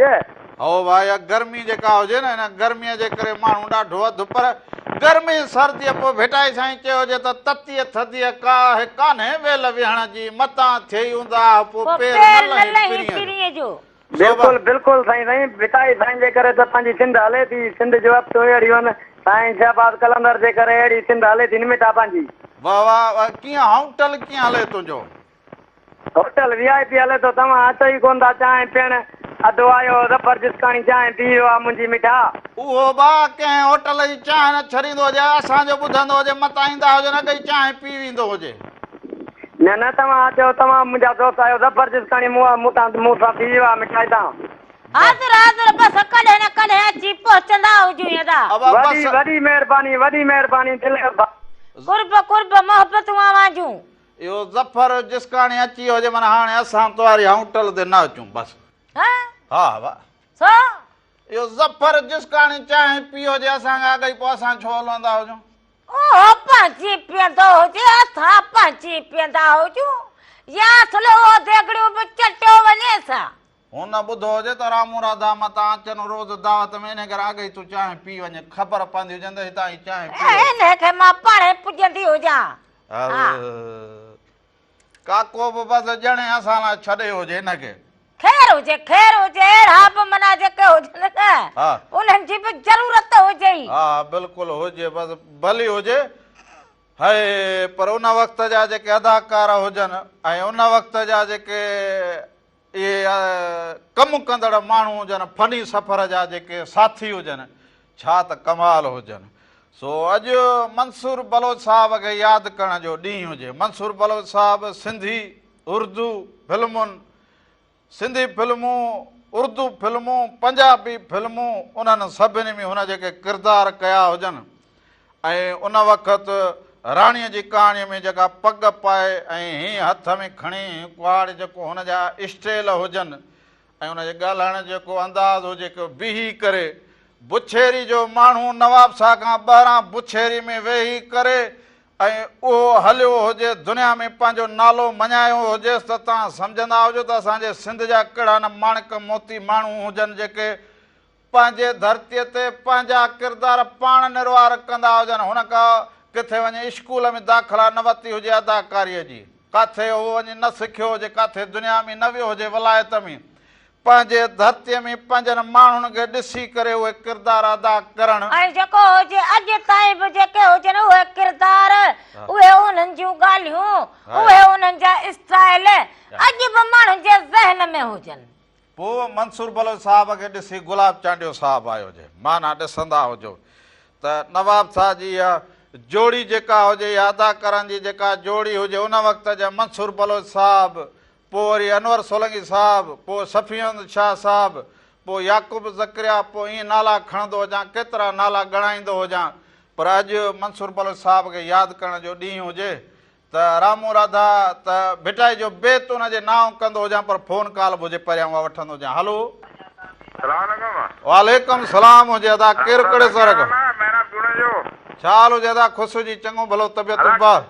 هئو ڀائي اها گرمي جيڪا هجي نه ان گرميء جي ڪري ماڻهو ڏاڍو اڌ پر گرمي سرديء پوء ڀٽائي سائين چيو هجي ته تتيء ٿڌيء ڪا آهه ڪانهي ويل ويهڻ جي متان ٿئي اونداهه پوء پير نه لهين پرينء جو. بلڪل بلڪل سائين سائين ڀٽائي سائين جي ڪري ته پنهنجي سنڌ هلي ٿي سنڌ جو عڪس اهڙيون سائين شهباز قلندر جي ڪري اهڙي سنڌ هلي ٿي نه مٺا پنهنجي. واه واه ڪيئن هوٽل ڪيئن هلي تنهنجو. هوٽل وي آء پي هلي ٿو توهان اچو ئي ڪون ٿا چانهه پيئڻ اڌو آيو هو ظفر جسڪاڻي چانهه پي ويو آ منهنجي مٺا. اهو با ڪنهن هوٽل جي چانهه نه ڇڏيندو هجي اسان جو ٻڌندو هجي متان ايندا هجن اڳ ئي چانهه پي ويندو هجي. نه نه توهان اچو توهان منهنجا دوست آهيو ظفر جسڪاڻي مون مون تان مون سان ٿي ويو آ مٺائي تان. حاضر حاضر بس ڪڏهن نه ڪڏهن اچي پهچندا هجون ادا. ابا وڏي بس. وڏي مهرباني وڏي مهرباني دل. قرب قرب محبتون اوهان جون. اهو ظفر جسڪاڻي اچي ويو هجي معنيٰ هاڻي اسان توهاري هوٽل تي نه اچون بس. ها؟ ها ها. ڇو؟ اهو ظفر جسڪاڻي چانهه پي هجي اسان کان اڳ ئي پوء اسان ڇو هلندا هجون. اهو پنهنجي پيئندو هجي، اسان پنهنجي پيئندا هجون يا اصل اهو ديڳڙيون به چٽيو وڃيس ها. هن ٻڌو هجي ته رامون راڌا متان اچن روز دعوت ۾ انهي ڪري اڳ ئي تون چانهه پي وڃ، خبر پوندي هجين ته هتان ئي چانهه پي وئي. انهي کي مان پاڻهي پڄندي هجان ها. ڪاڪو به بس ڄڻي اسان لاء ڇڏي هجي هن کي. خير هجي خير هجي اهڙا به معنيٰ جيڪي هجن نه انهن جي به ضرورت هجي ئي. ها بلڪل هجي بس ڀلي هجي هئي پر ان وقت جا جيڪي اداڪار هجن ۽ ان وقت جا جيڪي اهي ڪم ڪندڙ ماڻهو هجن فني سفر جا جيڪي ساٿي هجن ڇا ته ڪمال هجن سو اڄ منصور بلوچ صاحب کي ياد ڪرڻ جو ڏينهن هجي منصور بلوچ صاحب سنڌي اردو فلمن سنڌي فلمون اردو فلمون پنجابي فلمون انهن سڀني ۾ هن جيڪي ڪردار ڪيا هجن ۽ ان وقت راڻيء جي ڪهاڻيء ۾ جيڪا پڳ پائي ۽ هين هٿ ۾ کڻي ڪهاڙي جيڪو هن جا اسٽيل هجن ۽ ان جي ڳالهائڻ جو جيڪو انداز هجي ڪو بيهي ڪري بڇيري جو ماڻهو نواب شاهه کان ٻاهران بڇيري ۾ ويهي ڪري ۽ اهو هليو هجي دنيا ۾ پنهنجو نالو مڃايو هجيس ته توهان سمجهندا هجو ته اسان جي سنڌ جا ڪهڙا نه ماڻڪ موتي ماڻهو هجن جيڪي پنهنجي ڌرتيء تي پنهنجا ڪردار پاڻ نروار ڪندا هجن هن ڪا ڪٿي وڃي اسڪول ۾ داخلا نه ورتي هجي اداڪاريء جي ڪاٿي هو وڃي نه سکيو هجي ڪاٿي دنيا ۾ نه ويو هجي ولايت ۾ پنهنجي ڌرتيء ۾ پنهنجن ماڻهن کي ڏسي ڪري اهي ڪردار ادا ڪرڻ. ۽ جيڪو هجي اڄ تائين به جيڪي هجن اهي ڪردار، اهي انهن جون ڳالهيون، اهي انهن جا اسٽائل اڄ به ماڻهن جي ذهن ۾ هجن. پوء منصور بلوچ صاحب کي ڏسي گلاب چانڊيو صاحب آيو هجي. معنيٰ ڏسندا هجو ته نواب صاحب جي اها جوڙي جيڪا هجي يا اداڪارن جي جيڪا جوڙي هجي ان وقت جا منصور بلوچ صاحب پوء وري انور سولنگي صاحب، پوء شفيع احمد شاهه صاحب، پوء يعقوب زڪريا، پوء ائين نالا کڻندو هجان، ڪيترا نالا ڳڻائيندو هجان، پر اڄ منصور بلوچ صاحب کي ياد ڪرڻ جو ڏينهن هجي ته رامو راڌا ته ڀٽائي جو بيت ان جي نانء ڪندو هجان پر فون ڪال به هجي پريان اها وٺندو هجان هلو. سلام عليڪم. وعليڪم سلام هجي ادا ڪير ڪهڙي سر کان. مهراب جوڻيجو. ڇا حال هجي ادا خوش هجي چڱو ڀلو طبيعت بار.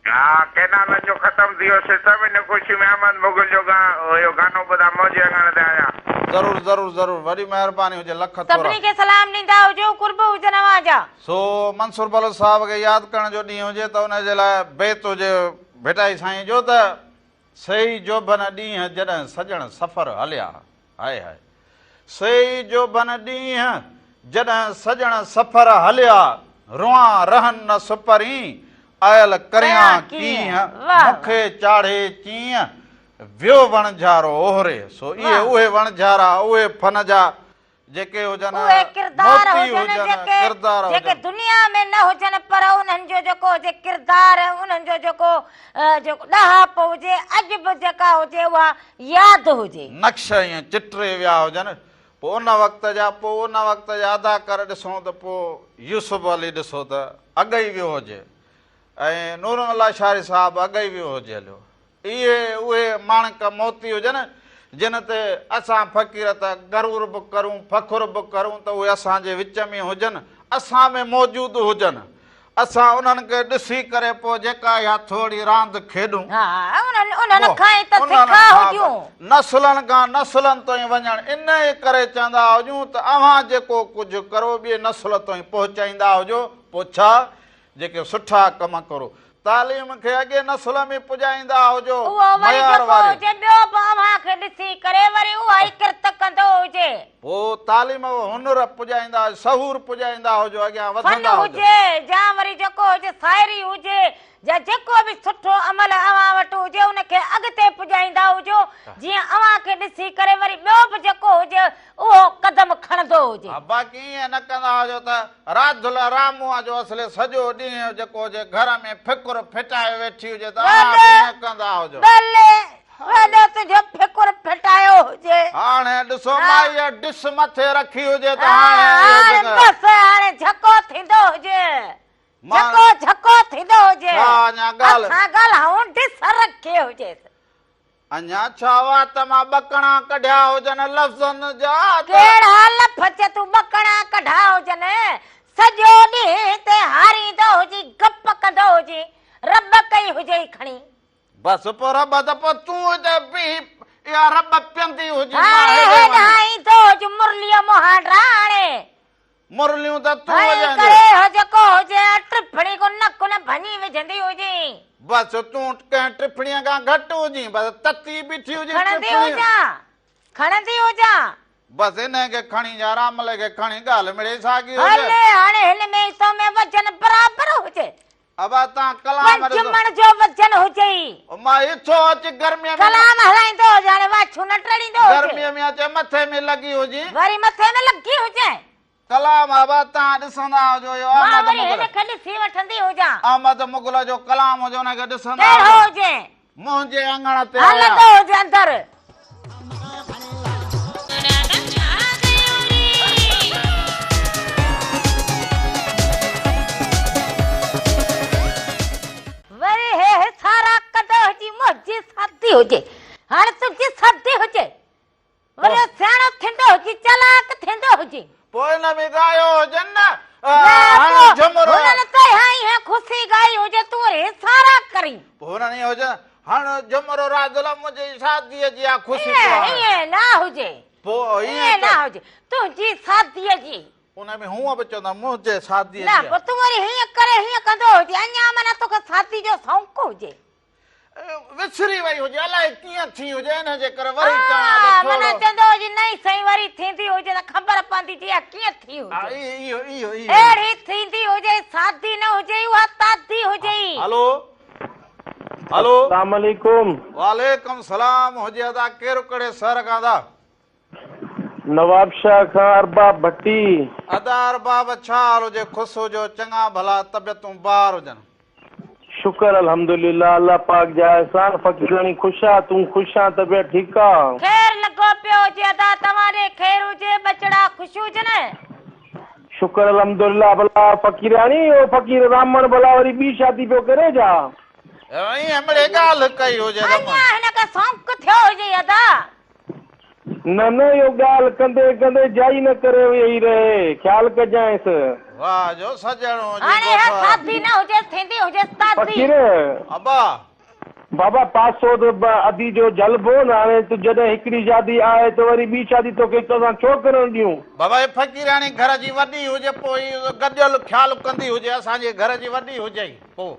ها ڪينالن جو ختم ٿي ويو سسٽم ان خوشي ۾ احمد مغل جو اهو گانو ٻڌان موجي اڱڻ تي آيان. ضرور ضرور ضرور وڏي مهرباني هجي لک ٿورا. سڀني کي سلام ڏيندا هجو قرب هجن اوهان جا. سو منصور بلوچ صاحب کي ياد ڪرڻ جو ڏينهن هجي ته ان جي لاء بيت هجي ڀٽائي سائين جو ته، سيئي جوڀن ڏينهن جڏهن سڄڻ سفر هليا هائي هائي سيئي جوڀن ڏينهن جڏهن سڄڻ سفر هليا روئان رهن نه سپرين آيل ڪريان ڪينهن مون کي چاڙهي چينهن ويو وڻجهارو اوهري سو اهي اهي وڻجهارا اهي فن جا جيڪي هجن اهي ڪردار موتي هجن هجن جيڪي ڪردار جيڪي هجن. دنيا ۾ نه هجن پر انهن جو جيڪو هجي ڪردار انهن جو جيڪو جيڪو ڏاهپ هجي اڄ به جيڪا هجي اها ياد هجي. نقش ائين چٽري ويا هجن پوء ان وقت جا پوء ان وقت جا اداڪار ڏسون ته پوء يوسف علي ڏسو ته اڳ ئي ويو هجي ۽ نورن الله شاري صاحب اڳ ئي ويو هجي هليو اهي اهي ماڻڪ موتي هجن، جن تي اسان فقير ته غرور به ڪرون، فخر به ڪرون ته اهي اسان جي وچ ۾ هجن، اسان ۾ موجود هجن. اسان انهن کي ڏسي ڪري پوء جيڪا اها ٿورڙي راند کيڏون. ها، انهن پوء کان ئي ته انهن سکا کان هجون. نسلن کان نسلن تائين وڃڻ انهيء ڪري چوندا هجون ته اوهان جيڪو ڪجهه ڪرو ٻئي نسل تائين پهچائيندا هجو، پوء ڇا؟ جيڪي سٺا ڪم ڪرو. تعليم کي اڳئين نسل ۾ پڄائيندا هجو، اهو وري معيار جيڪو واري. هجي ٻيو به اوهان کي ڏسي ڪري وري اها ئي ڪرت ڪندو هجي. پوء تعليم و هنر پڄائيندا هجو، شعور پڄائيندا هجو، اڳيان فن وڌندا هجو. هجي يا وري جيڪو هجي شاعري هجي يا جيڪو به سٺو عمل اوهان وٽ هجي ان کي اڳتي پڄائيندا هجو جيئن اوهان کي ڏسي ڪري وري ٻيو به جيڪو هجي اهو قدم کڻندو هجي. ها باقي ائين نه ڪندا هجو ته راڌل راموء جو اصلي سڄو ڏينهن جيڪو هجي گهر ۾ فڪر ڦٽايو ويٺي هجي ته اوهان به ائين ڪندا هجو. ٻلي وڏو تنهنجو فڪر ڦٽايو هجي. هاڻي ڏسو مائيء ڊش مٿي رکي هجي ته هاڻي اهو هاڻي جيڪر. بس هاڻي جهڪو ٿيندو هجي. جهڪو جهڪو ٿيندو هجي. ڇا اڃا ڳالهه. اسان ڳالهائون ڊش رکي هجيس. اڃا ڇا وات مان ٻڪڻا ڪڍيا هجن لفظن جا ته. ڪهڙا لفظ تون ٻڪڻا ڪڍيا هجن سڄو ڏينهن هتي هاريندو هجين گپ ڪندو هجين رٻ ڪئي هجئي کڻي. بس پوء رٻ ته پوء تون هتي بيهي اها رٻ پيندي هجين مان هاڻي هيڏي وڃان. هيڏانهن ايندو هج مرليء مهانڊا هاڻي. مرليون ته تون هائي وڄائيندين. ڪري هو جيڪو هجي ها ٽڦڻي ڪو نڪ نه ڀڃي وجهندي هجين. بس تون ڪنهن ٽڦڻيء کان گهٽ هجين بس تتي بيٺي هجين کڻندي ٽڦڻي. هجان کڻندي هجان. بس انهيء کي کڻي يا راملي کي کڻي ڳالهه مڙئي ساڳي هجي. هلي هاڻي هن ۾ ۽ تو ۾ وزن برابر هجي. ابا تان ڪلام پنج ڏسو. مڻ جو وزن هجئي. مان اٿو اچ گرميء ۾. ڪلام هلائيندو هجي هاڻي واڇون نه ٽڙيندو هجي. گرميء ۾ اچي مٿي ۾ لڳي هجي. وري مٿي ۾ لڳي هجي. ڪلام ابا تان ڏسندا هجو اهو مان احمد وري مغل. هن کي ڏسي وٺندي هجان. احمد مغل جو ڪلام هجي ان کي ڏسندا ڪهڙو هجو. هجي. منهنجي اڱڻ تي آيا. هلندو هجي اندر. وري هي سارا ڪندو هجي منهنجي سادي هجي هاڻي تنهنجي سادي هجي وري سياڻو ٿيندو هجي چالاڪ ٿيندو هجي. پوء ان ۾ ڳايو هجن نه هڻ جهمرو. هنن ته اها خوشي ڳائي هجي تون وري سارا ڪرين. پوء هنن ائين هجن هڻ جهمرو راڌل منهنجي شاديء جي آ خوشي پيو هڻ. ائين نه هجي. پوء ائين نه هجي تنهنجي شاديء جي. ان ۾ هونء به چوندا منهنجي شاديء جي. نه پوء تون وري هيئن ڪري هيئن ڪندو هجي اڃا معنيٰ توکي شادي جو شوق هجي. وسري وئي هجي الائي ڪيئن ٿي هجي ان جي ڪري وري چوان ته ها ٿورو. معنيٰ چوندو هجي نئين سئي وري ٿيندي هجي ته خبر پوندي ته اها ڪيئن ٿي ها هجي. اهو اهو اهو. اهڙي ٿيندي هجي سادي نه هجي اها تادي هجي. هلو هلو. السلام عليڪم. وعليڪم سلام هجي ادا ڪير ڪهڙي شهر کان ادا. نوابشاهه کان ارباب ڀٽي. ادا ارباب ڇا حال هجي خوش هجو چڱا ڀلا طبيعتون بهار هجن. شڪر الحمدلله الله پاڪ جا احسان فقيراڻي خوش آ تون خوش آن طبيعت ٺيڪ آ. خير لڳو پيو هجي ادا توهان ڏي خير هجي ٻچڙا خوش هجن. شڪر الحمدلله ڀلا فقيراڻي اهو فقير رامڻ ڀلا وري ٻي شادي پيو ڪري ڇا. ائين مڙئي ڳالهه ڪئي هجي ته اڃا هن کي سونڪ ٿيو هجي ادا. نه نه اهو ڳالهه ڪندي ڪندي جائي نه ڪري ويهي رهي، خيال ڪجانئس. واهه جو سڄڻ هجي هاڻي اها ڳوٺ. سادي نه هجيس ٿيندي هجيس تازي. فقير. ابا. بابا پاسو ته ادي جو جهلبو نه هاڻي ته جڏهن هڪڙي شادي آهي ته وري ٻي شادي توکي اسان ڇو ڪرڻ ڏيون. بابا هي فقيراڻي گهر جي وڏي هجي پوء هي گڏيل خيال ڪندي هجي اسان جي گهر جي وڏي هجئي پوء.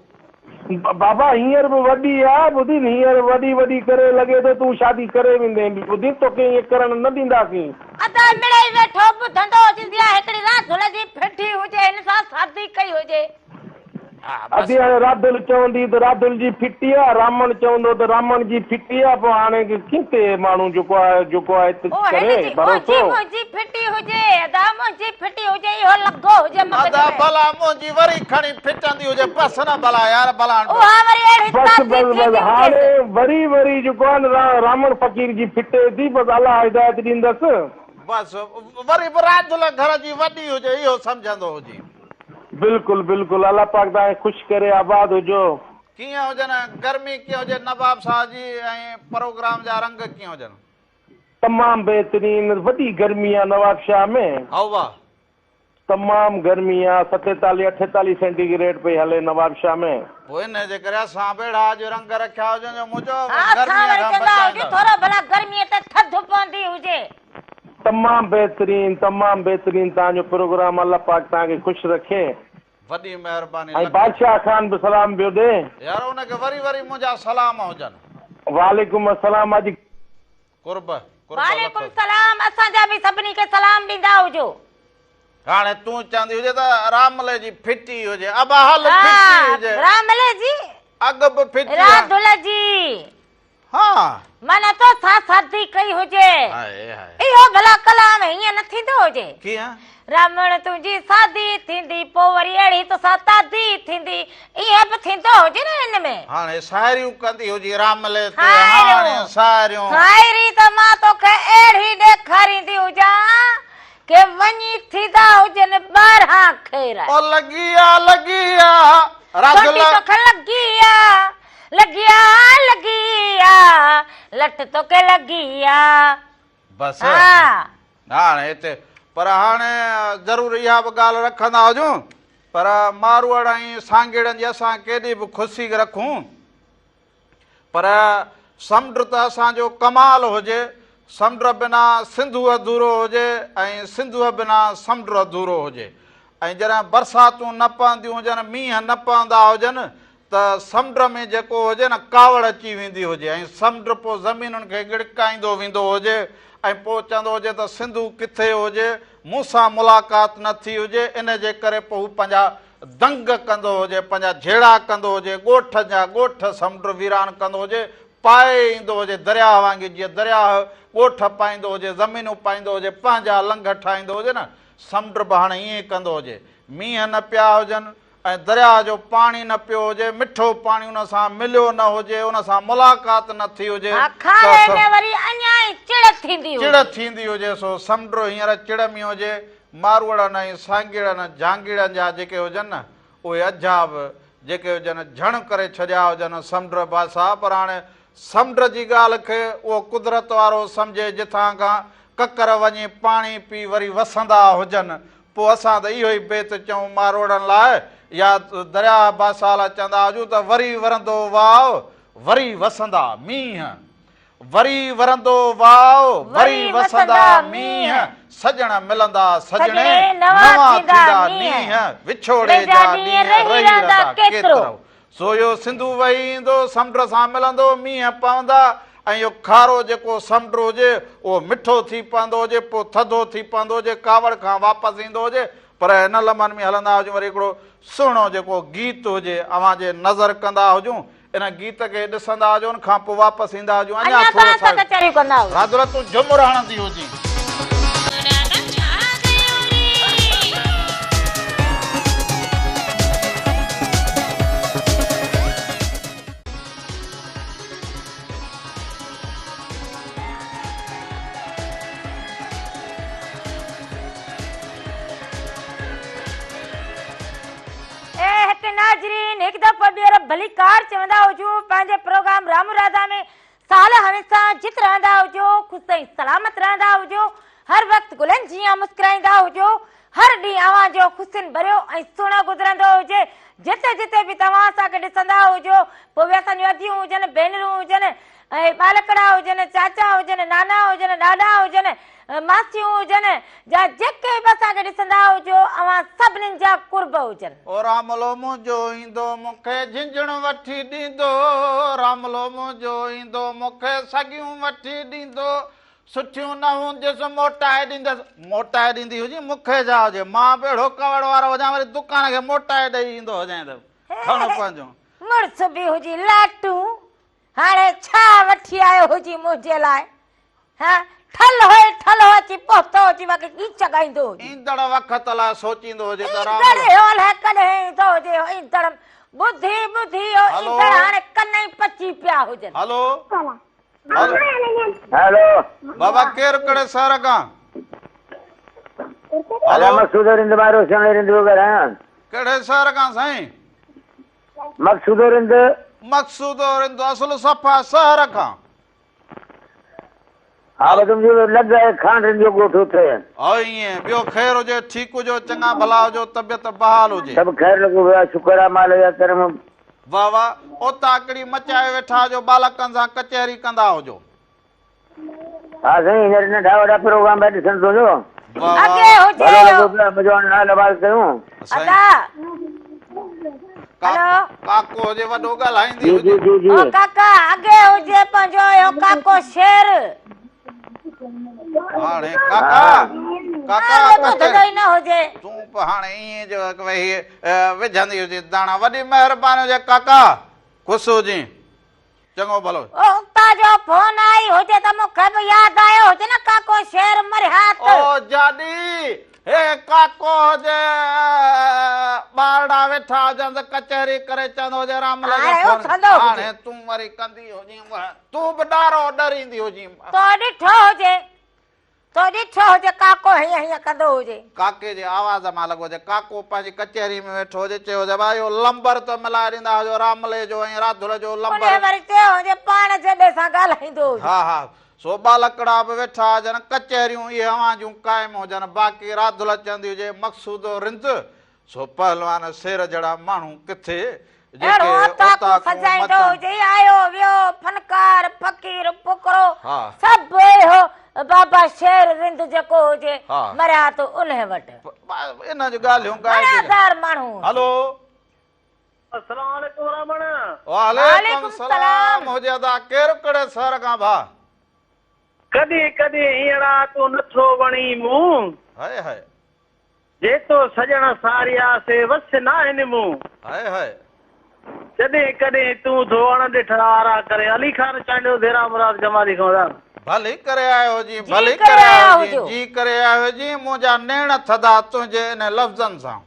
بابا هينئر به وڏي آ ٻڌين هينئر وڏي وڏي ڪري لڳي ٿو تون شادي ڪري ويندين به ٻڌين توکي ائين ڪرڻ نه ڏينداسين. ادا مڙئي ويٺو ٻڌندو هجيس يا هڪڙي راڌل جي ڦٺي هجي هن سان شادي ڪئي هجي. ادي هاڻي راڌل چوندي ته راڌل جي ڦٽي آ، رامڻ چوندو ته رامڻ جي ڦٽي آ، پوء هاڻي ڪنهن تي ماڻهو جيڪو آهي جيڪو آهي او هن ڪري جي ڀروسو. منهنجي منهنجي ڦٽي هجي ادا منهنجي ڦٽي هجي اهو لڳو هجي مغز ادا ۾. ڀلا منهنجي وري کڻي ڦٽندي هجي بس نه ڀلا يار ڀلا هاڻ اها وري اهڙي بس تازي بس بس ٿيندي هاڻي هجيس. وري وري جيڪو آهي نه رامڻ فقير جي ڦٽي ٿي بس الله هدايت ڏيندس. بس وري به راڌل گهر جي وڏي هجي اهو سمجهندو هجي. بلڪل بلڪل الله پاڪ توهان کي خوش ڪري آباد هجو. ڪيئن هجن گرمي ڪيئن هجي نواب صاحب جي ۽ پروگرام جا رنگ ڪيئن هجن. تمام بهترين وڏي گرمي آ نواب شاهه ۾. هائو وا. تمام گرمي آ ستيتاليهه اٺيتاليهه سينٽي گريڊ پئي هلي نواب شاهه ۾. پوء انهي جي ڪري اسان به اهڙا اڄ رنگ رکيا هجن جو منهنجو ها اسان گرمي وري کان چوندا هجون بچائيندا. ٿورو ڀلا گرمي ته ٿڌ پوندي هجي. تمام بهترين تمام بهترين توهان جو پروگرام الله پاڪ توهان کي خوش رکي. وڏي مهرباني ۽ لک. بادشاهه خان به سلام پيو ڏي. يار ان کي وري وري منهنجا سلام هجن. وعليڪم السلام اڄ. قرب قرب وعليڪم لک. سلام اسان جا به سڀني کي سلام ڏيندا هجو. هاڻي تون چوندي هجي ته راملي جي ڦٽي هجي ابا هل ڦٽي هجي. راملي جي. اڳ به ڦٽي آ. راڌل جي. ها. معنيٰ تو سان شادي ڪئي هجي. هائي هائي. اهو ڀلا ڪلام هيئن نه ٿيندو هجي. ڪيئن؟ رامڻ تنهنجي شادي ٿيندي پوء وري اهڙي تو سان تعدي ٿيندي. ائين به ٿيندو هجي نه هن ۾. هاڻي ساهريون ڪندي هجي راملي تي هاڻي ساهريون. ساهري ته مان توکي اهڙي ڏيکاريندي هجان ڪي وڃي ٿيندا هجن ٻارهن خير. او لڳي آ لڳي آ راڌل. سوٽي توکي لڳي آ. لڳي آ لڳي آ لٺ توکي لڳي آ. بس هاڻي هتي پر هاڻي ضرور اها به ڳالهه رکندا هجون پر ماروئڙ ۽ سانگيڙن جي اسان ڪيڏي به خوشي رکون پر سمنڊ ته اسان جو ڪمال هجي سمنڊ بنا سنڌو اڌورو هجي ۽ سنڌوء بنا سمنڊ اڌورو هجي ۽ جڏهن برساتون نه پونديون هجن مينهن نه پوندا هجن ته سمنڊ ۾ جيڪو هجي نه ڪاوڙ اچي ويندي هجي ۽ سمنڊ پوء زمينن کي ڳڙڪائيندو ويندو هجي ۽ پوء چوندو هجي ته سنڌو ڪٿي هجي مون سان ملاقات نه ٿي هجي ان جي ڪري پوء هو پنهنجا دنگ ڪندو هجي پنهنجا جهيڙا ڪندو هجي ڳوٺ جا ڳوٺ سمنڊ ويران ڪندو هجي پائي ايندو هجي درياهه وانگي جيئن درياهه ڳوٺ پائيندو هجي زمينون پائيندو هجي پنهنجا لنگهه ٺاهيندو هجي نه سمنڊ به هاڻي ائين ئي ڪندو هجي مينهن نه پيا هجن ۽ درياهه جو پاڻي نه پيو هجي، مٺو پاڻي ان سان مليو نه هجي، ان سان ملاقات نه ٿي هجي ها ته کاري ۾ وري اڃا ئي چڙ ٿيندي هجي. چڙ ٿيندي هجي، سو سمنڊ هينئر چڙ ۾ هجي، ماروئڙن ۽ سانگيئڙن جهانگيئڙن جا جيڪي هجن نه، اهي اجها به جيڪي هجن جهڻ ڪري ڇڏيا هجن سمنڊ بادشاهه، پر هاڻي سمنڊ جي ڳالهه کي اهو قدرت وارو سمجهي جتان کان ڪڪر وڃي پاڻي پي وري وسندا هجن، پوء اسان ته اهو ئي بيت چئون ماروئڙن لاء يا درياهه بادشاهه لاء چوندا هجون ته وري ورندو واء وري وسندا مينهن، وري ورندو واء وري وسندا مينهن، سڄڻ ملندا سڄڻي نوان ٿيندا نينهن، وڇوڙي جا ڏينهن رهي رهندا ڪيترو. سو اهو سنڌو وهي ايندو، سمنڊ سان ملندو، مينهن پوندا ۽ اهو کارو جيڪو سمنڊ هجي، اهو مٺو ٿي پوندو هجي، پوء ٿڌو ٿي پوندو هجي، ڪاوڙ کان واپس ايندو هجي، پر هن لمحن ۾ هلندا هجون وري هڪڙو سهڻو جيڪو گيت هجي، اوهان جي نظر ڪندا هجون، ان گيت کي ڏسندا هجون، ان کان پوء واپس ايندا هجون، اڃا اڃا ٿورو توهان سان ساڳيو. ڪچهريون ڪندا هجون. رادڙا تون جهمر هڻندي هجين. اي هتي ناظرين هڪ دفعو ٻيهر ڀليڪار چوندا هجون پنهنجي پروگرام رام راڌا ۾ سال هميشه جت رهندا هجو خوش ۽ سلامت رهندا هجو هر وقت گلن جيان مسڪرائيندا هجو هر ڏينهن اوهان جو خوشين ڀريو ۽ سهڻو گذرندو هجي جتي جتي به توهان اسان کي ڏسندا هجو پوء اهي اسان جون اديون هجن ڀينرون هجن ۽ ٻالڪڙا هجن، چاچا هجن، نانا هجن، ڏاڏا هجن، ماسيون هجن، جا جيڪي به اسان کي ڏسندا هجو، اوهان سڀنين جا قرب هجن. او راملو منهنجو ايندو مون کي جهنجهڻ وٺي ڏيندو، راملو منهنجو ايندو مون کي سڳيون وٺي ڏيندو، سٺيون نه هونديس موٽائي ڏيندس، موٽائي ڏيندي هجين مون کي ڇا هجي، مان به اهڙو ڪوڙ وارو هجان وري دڪان کي موٽائي ڏئي ايندو هجين ته کڻ پنهنجو. مڙس به هجي لاٽون. هاڻي ڇا وٺي آيو هجين منهنجي لاء؟ ها، ٺلهو ئي ٺلهو اچي پهتو هجين باقي ڳيچ ڳائيندو هجين. ايندڙ وقت لاء سوچيندو هجي ته رام. ايندڙ اهو الائي ڪڏهن ايندو هجي اهو ايندڙ ٻڌي ٻڌي اهو ايندڙ هاڻي ڪن ئي پچي پيا هجن. هلو هلو. بابا ڪير ڪهڙي شهر کان؟ هلو. مقصود رند مان روشن رند پيو ڳالهايان. ڪهڙي شهر کان سائين؟ مقصودو رند. مقصودو رند اصل صفا شهر کان. ها بس منهنجو لڳ آهي خان رند جو ڳوٺ اتي. او ائين ٻيو خير هجي ٺيڪ هجو چڱا ڀلا هجو طبيعت بحال هجي. سڀ خير لڳو پيو آهي شڪر آهي مالڪ جا ڪرم. واه واه اوطاقڙي مچائي ويٺا هجو ٻالڪن سان ڪچهري ڪندا هجو. ها سائين هينئر ننڍا وڏا پروگرام پيا ڏسن تنهنجو. اڳي هجي ڀلو لڳو پيو آهي منهنجو هاڻي نال آواز ڪيون. ادا هلو. ڪاڪو هجي وڏو ڳالهائيندي جي هجي. جي جي جي. او ڪاڪا اڳي هجي پنهنجو اهو ڪاڪو شير. هاڻي ڪاڪا ڪاڪا ٻڌندو ئي نه هجي. تون به هاڻي ائين جو ويهي وجهندي هجي داڻا وڏي مهرباني هجي ڪاڪا خوش هجين. چڱو ڀلو. او اتان جو فون آئي هجي ته مون کي به ياد آيو هجي نه ڪاڪو شير مرحيات. او جاڏي هي ڪاڪو هجي ٻارڙا ويٺا هجنس ڪچهري ڪري چوندو هجي رامل کي فون هاڻي تون وري ڪندي هجين تون به ڏارو ڏريندي هجين. تو ڏٺو هجي. تو ڏٺو هجي ڪاڪو هيئن هيئن ڪندو هجي. ڪاڪي جي آواز مان لڳو هجي ڪاڪو پنهنجي ڪچهري ۾ ويٺو هجي چيو هجي ڀاء اهو لمبر ته ملائي ڏيندا هجو راملي جو ۽ راڌل جو لمبر. انهيء وري چيو هجي پاڻ جيڏي سان ڳالهائيندو هجي. ها ها سو ٻالڪڙا به ويٺا هجن ڪچهريون اهي اوهان جون قائم هجن باقي راڌل چوندي هجي مقصودو رند سو پهلوان سير جهڙا ماڻهو ڪٿي جيڪي اهڙو اوطاقون اوطاقون سجائيندو مچن. هجي آيو ويو فنڪار فقير فقرو ها. سڀ اهو بابا شير رند جيڪو هجي ها. مريا ته انهي وٽ. انهن جون ڳالهيون ڳائجي. مڻيادار ماڻهو هجي. هلو. السلام عليڪم رامڻ. وعليڪم السلام هجي ادا ڪير ڪهڙي شهر کان ڀاء. ڪڏهن ڪڏهن هينئڙا تون نٿو وڻين مون. هائي هائي. جيتو سڄڻ ساريا سي وس ناهن مون. هائي هائي. جڏهن ڪڏهن تون ٿو اڻ ڏٺا آرا ڪرين. علي خان چانڊيو ديرا مراد جمالي کان ادا. ڀلي ڪري آيو هجين ڀلي ڪري آيو هجين جي ڪري آيو هجين منهنجا نيڻ ٿڌا تنهنجي انهن لفظن سان.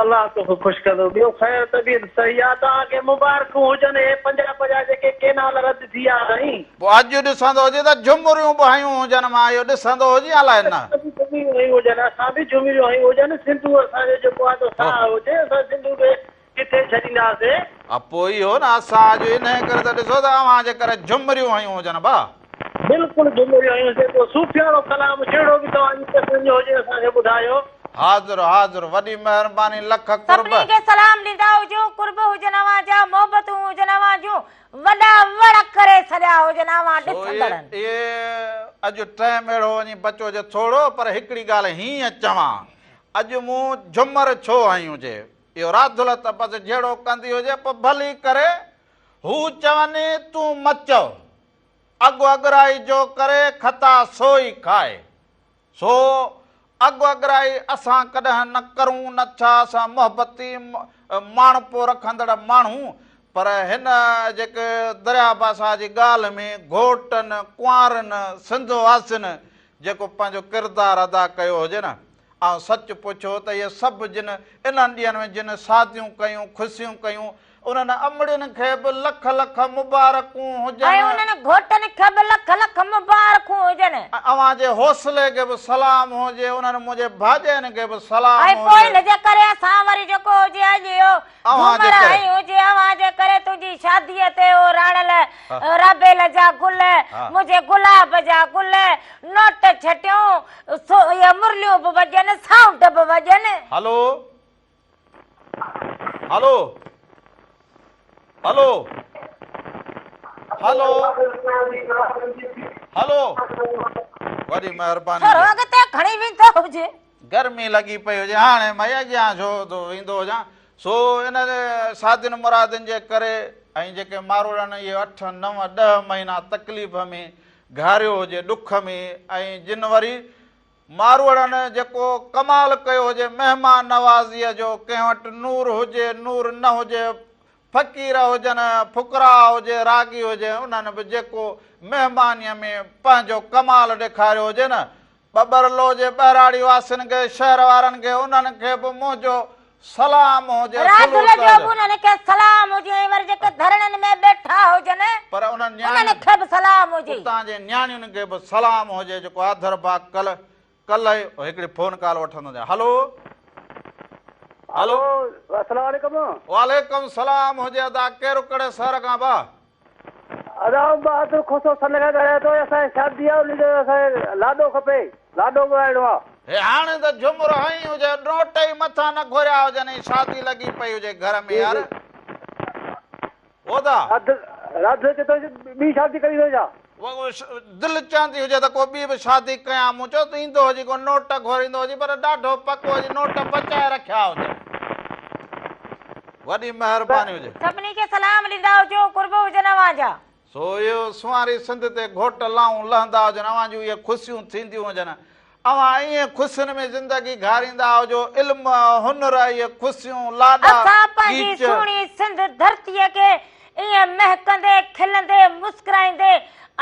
الله توکي خوش ڪندو. ٻيو خير طبيعت صحيح آ توهان کي مبارڪون هجن اهي پنجاب جا جيڪي ڪينال رد ٿي ويا سائين. پوء اڄ ڏسندو هجين ته جهمريون به هنيون هجن مان اهو ڏسندو هجين الائي نه. اسان به جهمريون هنيون هجن اسان به جهمريون هنيون هجن سنڌو اسان جو جيڪو آ ته ساهه هجي اسان سنڌو کي ڪٿي ڇڏينداسي. ها پوء اهو نه اسان اڄ انهي ڪري ته ڏسو ته اوهان جي ڪري جهمريون هنيون هجن ڀا. بلڪل جهمريون هنيون سي پوء صوفياڻو ڪلام جهڙو به توهان جي پسند جو هجي اسان کي ٻڌايو. حاضر حاضر وڏي مهرباني لک قرب. سڀني کي سلام ڏيندا هجون قرب هجن اوهان جا محبتون هجن اوهان جون وڏا وڙ ڪري ڇڏيا هجن اوهان سو ڏسندڙن. اهي اڄ ٽائيم اهڙو وڃي بچو جو ٿورو پر هڪڙي ڳالهه هيئن چوان اڄ مون جهمر ڇو هنئي هجي اهو راڌل ته بس جهيڙو ڪندي هجي پوء ڀلي ڪري هو چون تون مچو اڳ اڳرائي جو ڪري خطا سو ئي کائي. سو اڳ اڳرائي اسان ڪڏهن نه ڪرون نه ڇا اسان محبتي ماڻهپو رکندڙ ماڻهو پر هن جيڪي درياء بادشاهه جي ڳالهه ۾ گهوٽن ڪنوارن سنڌ واسين جيڪو پنهنجو ڪردار ادا ڪيو هجي نه آئون سچ پڇو ته اهي سڀ جن انهن ڏينهن ۾ جن شاديون ڪيون خوشيون ڪيون انهن امڙين کي به لک لک مبارڪون هجن. ۽ انهن گهوٽن کي به لک لک مبارڪون هجن. ۽ اوهان جي حوصلي کي به سلام هجي، انهن منهنجي ڀاڄين کي به سلام ۽ پوء هجي. ان جي ڪري اسان وري جيڪو هجي اڄ اهو اوهان جي جهومر ڪري. هنئي هجي، اوهان جي ڪري تنهنجي شاديء تي او راڻل رابيل جا گل، منهنجي گلاب جا گل، نوٽ ڇٽيون، سو اهي مرليون به وڄن، سائونڊ به وڄن. هلو. هلو هلو هلو هلو وڏي مهرباني ٿورو اڳتي کڻي ويندو هجي. گرمي لڳي پئي هجي هاڻي مان اڳيان ڇو ٿو ويندو هجان سو ان شادين مرادين جي ڪري ۽ جيڪي ماروئڙن اهي 8 9 10 مهينا تڪليف ۾ گهاريو هجي ڏک ۾ ۽ جن وري ماروئڙن جيڪو ڪمال ڪيو هجي مهمان نوازيء جو، ڪنهن وٽ نور هجي نور نه هجي، فقير هجن فقراء هجي راڳي هجي انهن به جيڪو مهمانيء ۾ پنهنجو ڪمال ڏيکاريو هجي نه ٻٻرلو جي ٻهراڙي واسين کي شهر وارن کي انهن کي به منهنجو سلام هجي راڌل سلوٽ جو هجي. به انهن کي سلام هجي ۽ وري جيڪي ڌرڻن ۾ ٻيٺا هجن پر انهن انهن نياڻين کي به سلام هجي. اتان جي نياڻين کي به سلام هجي جيڪو آڌر ڀاء ڪل ڪلهه هڪڙي فون ڪال وٺندو هجان هلو هلو. السلام عليڪم. وعليڪم سلام هجي ادا ڪير ڪهڙي شهر کان ڀاء. ادا آئون بهادر کوسو سن کان ڳالهايان ٿو اسان جي شادي آ ان جو اسان کي لاڏو کپي لاڏو ڳائڻو آ. هي هاڻي ته جهمر هنئي هجي نوٽ ئي مٿان نه گهوريا هجن ۽ شادي لڳي پئي هجي گهر ۾ يار او دا. راڌ راڌ چي ٿو ٻي شادي ڪري ٿو ڇا. دل چوندي هجي ته ڪو ٻي به شادي ڪيان مون چيو ته ايندو هجي ڪو نوٽ گهوريندو هجي پر ڏاڍو پڪو هجي نوٽ بچائي رکيا هجن. وڏي مهرباني هجي. سڀني کي سلام ڏيندا هجو قرب هجن اوهان جا. سو اهو سنواري سنڌ تي گهوٽ لائون لهندا هجن اوهان جون اهي خوشيون ٿينديون هجن اوهان ائين خوشين ۾ زندگي گهاريندا هجو علم هنر اهي خوشيون لاڏا اسان پنهنجي ڳيچ. سهڻي سنڌ ڌرتيء کي ائين مهڪندي کلندي مسڪرائيندي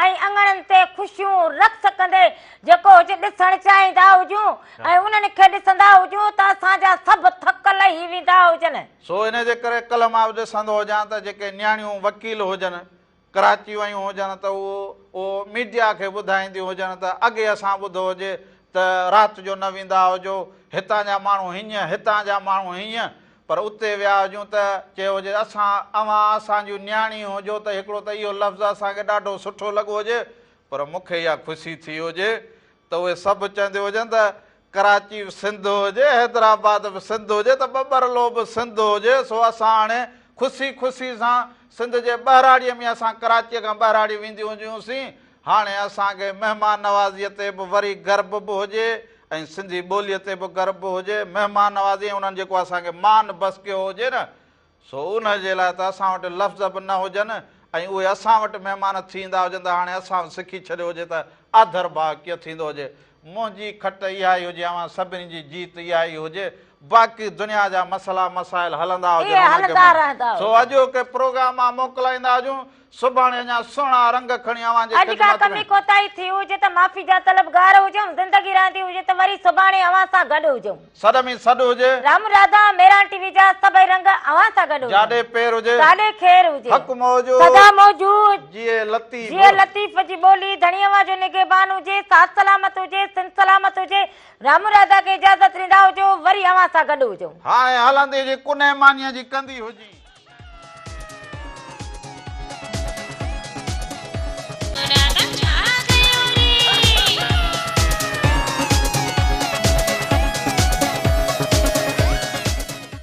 ۽ اڱڻن تي خوشيون رقص ڪندي جيڪو هجي ڏسڻ چاهيندا هجون ۽ انهن کي ڏسندا هجون ته اسان جا سڀ ٿڪ لهي ويندا هجن. سو انهيء جي ڪري ڪلهه مان به ڏسندو هجان ته جيڪي نياڻيون وڪيل هجن، ڪراچي ويون هجن ته اهو اهو ميڊيا کي ٻڌائينديون هجن ته اڳي اسان ٻڌو هجي ته رات جو نه ويندا هجو، هتان جا ماڻهو هيئن، هتان جا ماڻهو هيئن، پر اتي ويا هجون ته چيو هجي اسان اوهان اسان جون نياڻي هجو ته هڪڙو ته اهو لفظ اسان کي ڏاڍو سٺو لڳو هجي پر مون کي اها خوشي ٿي هجي ته اهي سڀ چونديون هجن ته ڪراچي به سنڌ هجي، حيدرآباد به سنڌ هجي ته ٻٻرلو به سنڌ هجي، سو اسان هاڻي خوشي خوشي سان سنڌ جي ٻهراڙيء ۾ اسان ڪراچيء کان ٻهراڙي وينديون هجون سين، هاڻي اسان کي مهمان نوازيء تي به وري گرب به هجي ۽ سنڌي ٻوليء تي به گرب به هجي، مهمان نوازي ۽ انهن جيڪو اسان کي مان بسڪيو هجي نه سو ان جي لاء ته اسان وٽ لفظ به نه هجن ۽ اهي اسان وٽ مهمان ٿي ايندا هجن ته هاڻي اسان به سکي ڇڏيو هجي ته آڌر ڀاء ڪيئن ٿيندو هجي. منهنجي کٽ اها ئي هجي اوهان سڀني جي جيت اها ئي هجي باقي دنيا جا مسئلا مسائل هلندا هجن اهي ان کي هلندا منهن رهندا سو هجن. اڄوڪي پروگرام مان موڪلائيندا هجون سڀاڻي اڃا سهڻا رنگ کڻي اوهان جي اڄ ڪا خدمت ڪمي ۾. ڪوتاهي ٿي هجي ته معافي جا طلبگار هجون زندگي رهندي هجي ته وري سڀاڻي اوهان سان گڏ هجون. سڏ ۾ سڏ هجي. رام راڌا ميران ٽي وي جا سڀئي رنگ اوهان سان گڏ هجن. جاڏي پير هجي. تاڏي خير هجي. حق موجود. سدا موجود. جيئي لطيف. جيئي لطيف جي ٻولي ڌڻي اوهان جو نگهبان هجي ساٿ سلامت هجي سنڌ سلامت هجي رام راڌا کي اجازت ڏيندا هجو وري اوهان سان گڏ هجون. هاڻي هلندي هجي ڪنهن مانيء جي ڪندي هجي.